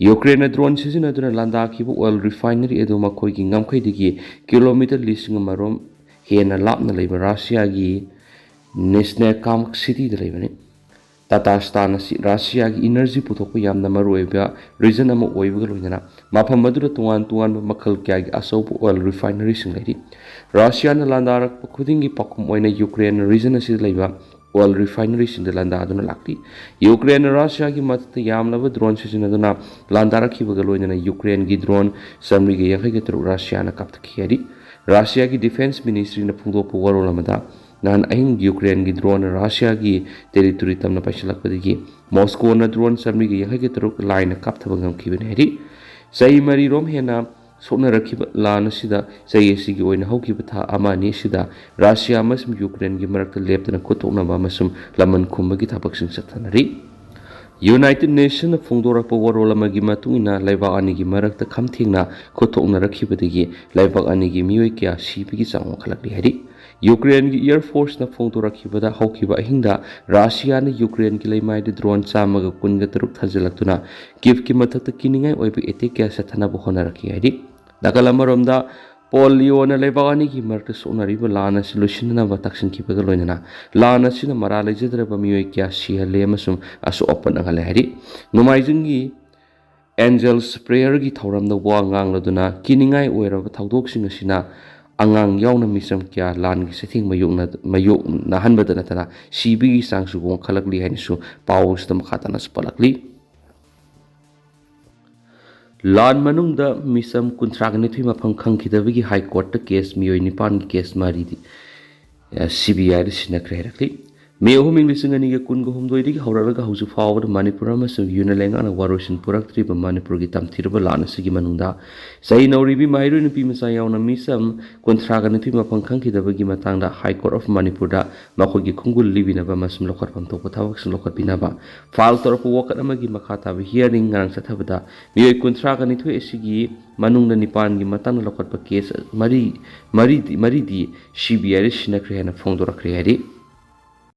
ꯌꯨꯀ꯭ꯔꯦꯟꯅ ꯗ꯭ꯔꯣꯟ ꯁꯤꯖꯤꯟꯅꯗꯨꯅ ꯂꯥꯟꯗꯥꯈꯤꯕ ꯑꯣꯏꯜ ꯔꯤꯐꯥꯏꯅꯔꯤ ꯑꯗꯨ ꯃꯈꯣꯏꯒꯤ ꯉꯝꯈꯩꯗꯒꯤ ꯀꯤꯂꯣꯃꯤꯇꯔ ꯂꯤꯁꯤꯡ ꯑꯃꯔꯣꯝ ꯍꯦꯟꯅ ꯂꯥꯞꯅ ꯂꯩꯕ ꯔꯁꯤꯌꯥꯒꯤ ꯅꯦꯁꯅꯦꯀꯥꯝꯁ꯭ꯛ ꯁꯤꯇꯤꯗ ꯂꯩꯕꯅꯤ꯫ ꯇꯇꯥꯁꯇꯥꯟ ꯑꯁꯤ ꯔꯁꯤꯌꯥꯒꯤ ꯏꯅꯔꯖꯤ ꯄꯨꯊꯣꯛꯄ ꯌꯥꯝꯅ ꯃꯔꯨꯑꯣꯏꯕ ꯔꯤꯖꯟ ꯑꯃ ꯑꯣꯏꯕꯒ ꯂꯣꯏꯅꯅ ꯃꯐꯝ ꯑꯗꯨꯗ ꯇꯣꯉꯥꯟ ꯇꯣꯉꯥꯟꯕ ꯃꯈꯜ ꯀꯌꯥꯒꯤ ꯑꯆꯧꯕ ꯑꯣꯏꯜ ꯔꯤꯐꯥꯏꯅꯔꯤꯁꯤꯡ ꯂꯩꯔꯤ꯫ ꯔꯁꯤꯌꯥꯅ ꯂꯥꯟꯗꯥꯔꯛꯄ ꯈꯨꯗꯤꯡꯒꯤ ꯄꯥꯎꯈꯨꯝ ꯑꯣꯏꯅ ꯌꯨꯀ꯭ꯔꯦꯟꯅ ꯔꯤꯖꯟ ꯑꯁꯤꯗ ꯂꯩꯕ ꯑꯣꯏꯜ ꯔꯤꯐꯥꯏꯅꯔꯤꯁꯤꯡꯗ ꯂꯥꯟꯗꯥꯗꯨꯅ ꯂꯥꯛꯂꯤ꯫ ꯌꯨꯀ꯭ꯔꯦꯟꯅ ꯔꯁꯤꯌꯥꯒꯤ ꯃꯊꯛꯇ ꯌꯥꯝꯂꯕ ꯗ꯭ꯔꯣꯟ ꯁꯤꯖꯤꯟꯅꯗꯨꯅ ꯂꯥꯟꯗꯥꯔꯛꯈꯤꯕꯒ ꯂꯣꯏꯅꯅ ꯌꯨꯀ꯭ꯔꯦꯟꯒꯤ ꯗ꯭ꯔꯣꯟ ꯆꯥꯃꯔꯤꯒ ꯌꯥꯡꯈꯩꯒ ꯇꯔꯨꯛ ꯔꯁꯤꯌꯥꯅ ꯀꯥꯞꯊꯈꯤ ꯍꯥꯏꯔꯤ꯫ ꯔꯁꯤꯌꯥꯒꯤ ꯗꯤꯐꯦꯟꯁ ꯃꯤꯅꯤꯁꯇ꯭ꯔꯤꯅ ꯐꯣꯡꯗꯣꯛꯄ ꯋꯥꯔꯣꯜ ꯑꯃꯗ, ꯅꯍꯥꯟ ꯑꯍꯤꯡ ꯌꯨꯀ꯭ꯔꯦꯟꯒꯤ ꯗ꯭ꯔꯣꯟ ꯔꯁꯤꯌꯥꯒꯤ ꯇꯦꯔꯤꯇꯣꯔꯤ ꯇꯝꯅ ꯄꯥꯏꯁꯤꯜꯂꯛꯄꯗꯒꯤ ꯃꯣꯁꯀꯣꯅ ꯗ꯭ꯔꯣꯟ ꯆꯥꯃꯔꯤꯒ ꯌꯥꯡꯈꯩꯒ ꯇꯔꯨꯛ ꯂꯥꯏꯅ ꯀꯥꯞꯊꯕ ꯉꯝꯈꯤꯕꯅꯤ ꯍꯥꯏꯔꯤ꯫ ꯆꯍꯤ ꯃꯔꯤꯔꯣꯝ ꯍꯦꯟꯅ ꯁꯣꯛꯅꯔꯛꯈꯤꯕ ꯂꯥꯟ ꯑꯁꯤꯗ ꯆꯍꯤ ꯑꯁꯤꯒꯤ ꯑꯣꯏꯅ ꯍꯧꯈꯤꯕ ꯊꯥ ꯑꯃ ꯑꯅꯤ ꯑꯁꯤꯗ ꯔꯁꯤꯌꯥ ꯑꯃꯁꯨꯡ ꯌꯨꯀ꯭ꯔꯦꯟꯒꯤ ꯃꯔꯛꯇ ꯂꯦꯞꯇꯅ ꯈꯨꯠꯊꯣꯛꯅꯕ ꯑꯃꯁꯨꯡ ꯂꯃꯟ ꯈꯨꯝꯕꯒꯤ ꯊꯕꯛꯁꯤꯡ ꯆꯠꯊꯅꯔꯤ꯫ ꯌꯨꯅꯥꯏꯇꯦꯗ ꯅꯦꯁꯟꯅ ꯐꯣꯡꯗꯣꯔꯛꯄ ꯋꯥꯔꯣꯜ ꯑꯃꯒꯤ ꯃꯇꯨꯡ ꯏꯟꯅ, ꯂꯩꯕꯥꯛ ꯑꯅꯤꯒꯤ ꯃꯔꯛꯇ ꯈꯝꯊꯦꯡꯅ ꯈꯨꯠꯊꯣꯛꯅꯔꯛꯈꯤꯕꯗꯒꯤ ꯂꯩꯕꯥꯛ ꯑꯅꯤꯒꯤ ꯃꯤꯑꯣꯏ ꯀꯌꯥ ꯁꯤꯕꯒꯤ ꯆꯥꯡ ꯋꯥꯡꯈꯠꯂꯛꯂꯤ ꯍꯥꯏꯔꯤ꯫ ꯌꯨꯀ꯭ꯔꯦꯟꯒꯤ ꯑꯦꯌꯔ ꯐꯣꯔꯁꯅ ꯐꯣꯡꯗꯣꯔꯛꯈꯤꯕꯗ, ꯍꯧꯈꯤꯕ ꯑꯍꯤꯡꯗ ꯔꯁꯤꯌꯥꯅ ꯌꯨꯀ꯭ꯔꯦꯟꯒꯤ ꯂꯩꯃꯥꯏꯗ ꯗ꯭ꯔꯣꯟ ꯆꯥꯝꯃꯒ ꯀꯨꯟꯒ ꯇꯔꯨꯛ ꯊꯥꯖꯤꯜꯂꯛꯇꯨꯅ ꯀꯤꯚꯀꯤ ꯃꯊꯛꯇ ꯀꯤꯅꯤꯡꯉꯥꯏ ꯑꯣꯏꯕ ꯑꯦꯇꯦꯛ ꯀꯌꯥ ꯆꯠꯊꯅꯕ ꯍꯣꯠꯅꯔꯛꯈꯤ ꯍꯥꯏꯔꯤ꯫ ꯅꯥꯀꯜ ꯑꯃꯔꯣꯝꯗ, ꯄꯣꯂꯤꯑꯣꯅ ꯂꯩꯕꯥꯛ ꯑꯅꯤꯒꯤ ꯃꯔꯛꯇ ꯁꯣꯛꯅꯔꯤꯕ ꯂꯥꯟ ꯑꯁꯤ ꯂꯣꯏꯁꯤꯟꯅꯅꯕ ꯇꯛꯁꯤꯟꯈꯤꯕꯒ ꯂꯣꯏꯅꯅ ꯂꯥꯟ ꯑꯁꯤꯅ ꯃꯔꯥ ꯂꯩꯖꯗ꯭ꯔꯕ ꯃꯤꯑꯣꯏ ꯀꯌꯥ ꯁꯤꯍꯜꯂꯦ ꯑꯃꯁꯨꯡ ꯑꯁꯣꯛ ꯑꯄꯟ ꯅꯪꯍꯜꯂꯦ ꯍꯥꯏꯔꯤ꯫ ꯅꯣꯡꯃꯥꯏꯖꯤꯡꯒꯤ ꯑꯦꯟꯖꯦꯜꯁ ꯄ꯭ꯔꯦꯌꯔꯒꯤ ꯊꯧꯔꯝꯗ ꯋꯥ ꯉꯥꯡꯂꯗꯨꯅ ꯀꯤꯅꯤꯡꯉꯥꯏ ꯑꯣꯏꯔꯕ ꯊꯧꯗꯣꯛꯁꯤꯡ ꯑꯁꯤꯅ ꯑꯉꯥꯡ ꯌꯥꯎꯅ ꯃꯤꯆꯝ ꯀꯌꯥ ꯂꯥꯟꯒꯤ ꯆꯩꯊꯦꯡ ꯃꯥꯌꯣꯛꯅ-, ꯃꯥꯌꯣꯛꯅꯍꯟꯕꯗ ꯅꯠꯇꯅ ꯁꯤꯕꯒꯤ ꯆꯥꯡꯁꯨ ꯋꯥꯡꯈꯠꯂꯛꯂꯤ ꯍꯥꯏꯅꯁꯨ ꯄꯥꯎ ꯑꯁꯤꯗ ꯃꯈꯥ ꯇꯥꯅꯁꯨ ꯄꯜꯂꯛꯂꯤ꯫ ꯂꯥꯟ ꯃꯅꯨꯡꯗ ꯃꯤꯆꯝ ꯀꯨꯟꯊ꯭ꯔꯥꯒ ꯅꯤꯊꯣꯏ ꯃꯐꯝ ꯈꯪꯈꯤꯗꯕꯒꯤ ꯍꯥꯏ ꯀꯣꯔꯠꯇ ꯀꯦꯁ ꯃꯤꯑꯣꯏ ꯅꯤꯄꯥꯟꯒꯤ ꯀꯦꯁ ꯃꯔꯤꯗꯤ, ꯑ, ꯁꯤ ꯕꯤ ꯑꯥꯏꯗ ꯁꯤꯟꯅꯈ꯭ꯔꯦ ꯍꯥꯏꯔꯛꯂꯤ꯫ ꯃꯦ ꯑꯍꯨꯝ, ꯏꯪ ꯂꯤꯁꯤꯡ ꯑꯅꯤꯒ ꯀꯨꯟꯒ ꯍꯨꯝꯗꯣꯏꯗꯒꯤ ꯍꯧꯔꯛꯂꯒ ꯍꯧꯖꯤꯛ ꯐꯥꯎꯕꯗ ꯃꯅꯤꯄꯨꯔ ꯑꯃꯁꯨꯡ ꯌꯨꯅ ꯂꯩꯉꯥꯛꯅ ꯋꯥꯔꯣꯏꯁꯤꯟ ꯄꯨꯔꯛꯇ꯭ꯔꯤꯕ ꯃꯅꯤꯄꯨꯔꯒꯤ ꯇꯝꯊꯤꯔꯕ ꯂꯥꯟ ꯑꯁꯤꯒꯤ ꯃꯅꯨꯡꯗ ꯆꯍꯤ ꯅꯧꯔꯤꯕꯤ ꯃꯍꯩꯔꯣꯏ ꯅꯨꯄꯤ ꯃꯆꯥ ꯌꯥꯎꯅ ꯃꯤꯆꯝ ꯀꯨꯟꯊ꯭ꯔꯥꯒ ꯅꯤꯊꯣꯏ ꯃꯐꯝ ꯈꯪꯈꯤꯗꯕꯒꯤ ꯃꯇꯥꯡꯗ High Court of ꯃꯅꯤꯄꯨꯔꯗ ꯃꯈꯣꯏꯒꯤ ꯈꯣꯡꯒꯨꯜ ꯂꯤꯕꯤꯅꯕ ꯑꯃꯁꯨꯡ ꯂꯧꯈꯠꯐꯝ ꯊꯣꯛꯄ ꯊꯕꯛꯁꯤꯡ ꯂꯧꯈꯠꯄꯤꯅꯕ ꯐꯥꯏꯜ ꯇꯧꯔꯛꯄ ꯋꯥꯀꯠ ꯑꯃꯒꯤ ꯃꯈꯥ ꯇꯥꯕ ꯍꯤꯌꯥꯔꯤꯡ ꯉꯔꯥꯡ ꯆꯠꯊꯕꯗ ꯃꯤꯑꯣꯏ ꯀꯨꯟꯊ꯭ꯔꯥꯒ ꯅꯤꯊꯣꯏ ꯑꯁꯤꯒꯤ ꯃꯅꯨꯡꯗ ꯅꯤꯄꯥꯟꯒꯤ ꯃꯇꯥꯡꯗ ꯂꯧꯈꯠꯄ ꯀꯦꯁ ꯃꯔꯤ, ꯃꯔꯤꯗꯤ, ꯃꯔꯤꯗꯤ ꯁꯤ ꯕꯤ ꯑꯥꯏꯗ ꯁꯤꯟꯅꯈ꯭ꯔꯦ ꯍꯥꯏꯅ ꯐꯣꯡꯗꯣꯔꯛꯈ꯭ꯔꯦ ꯍꯥꯏꯔꯤ꯫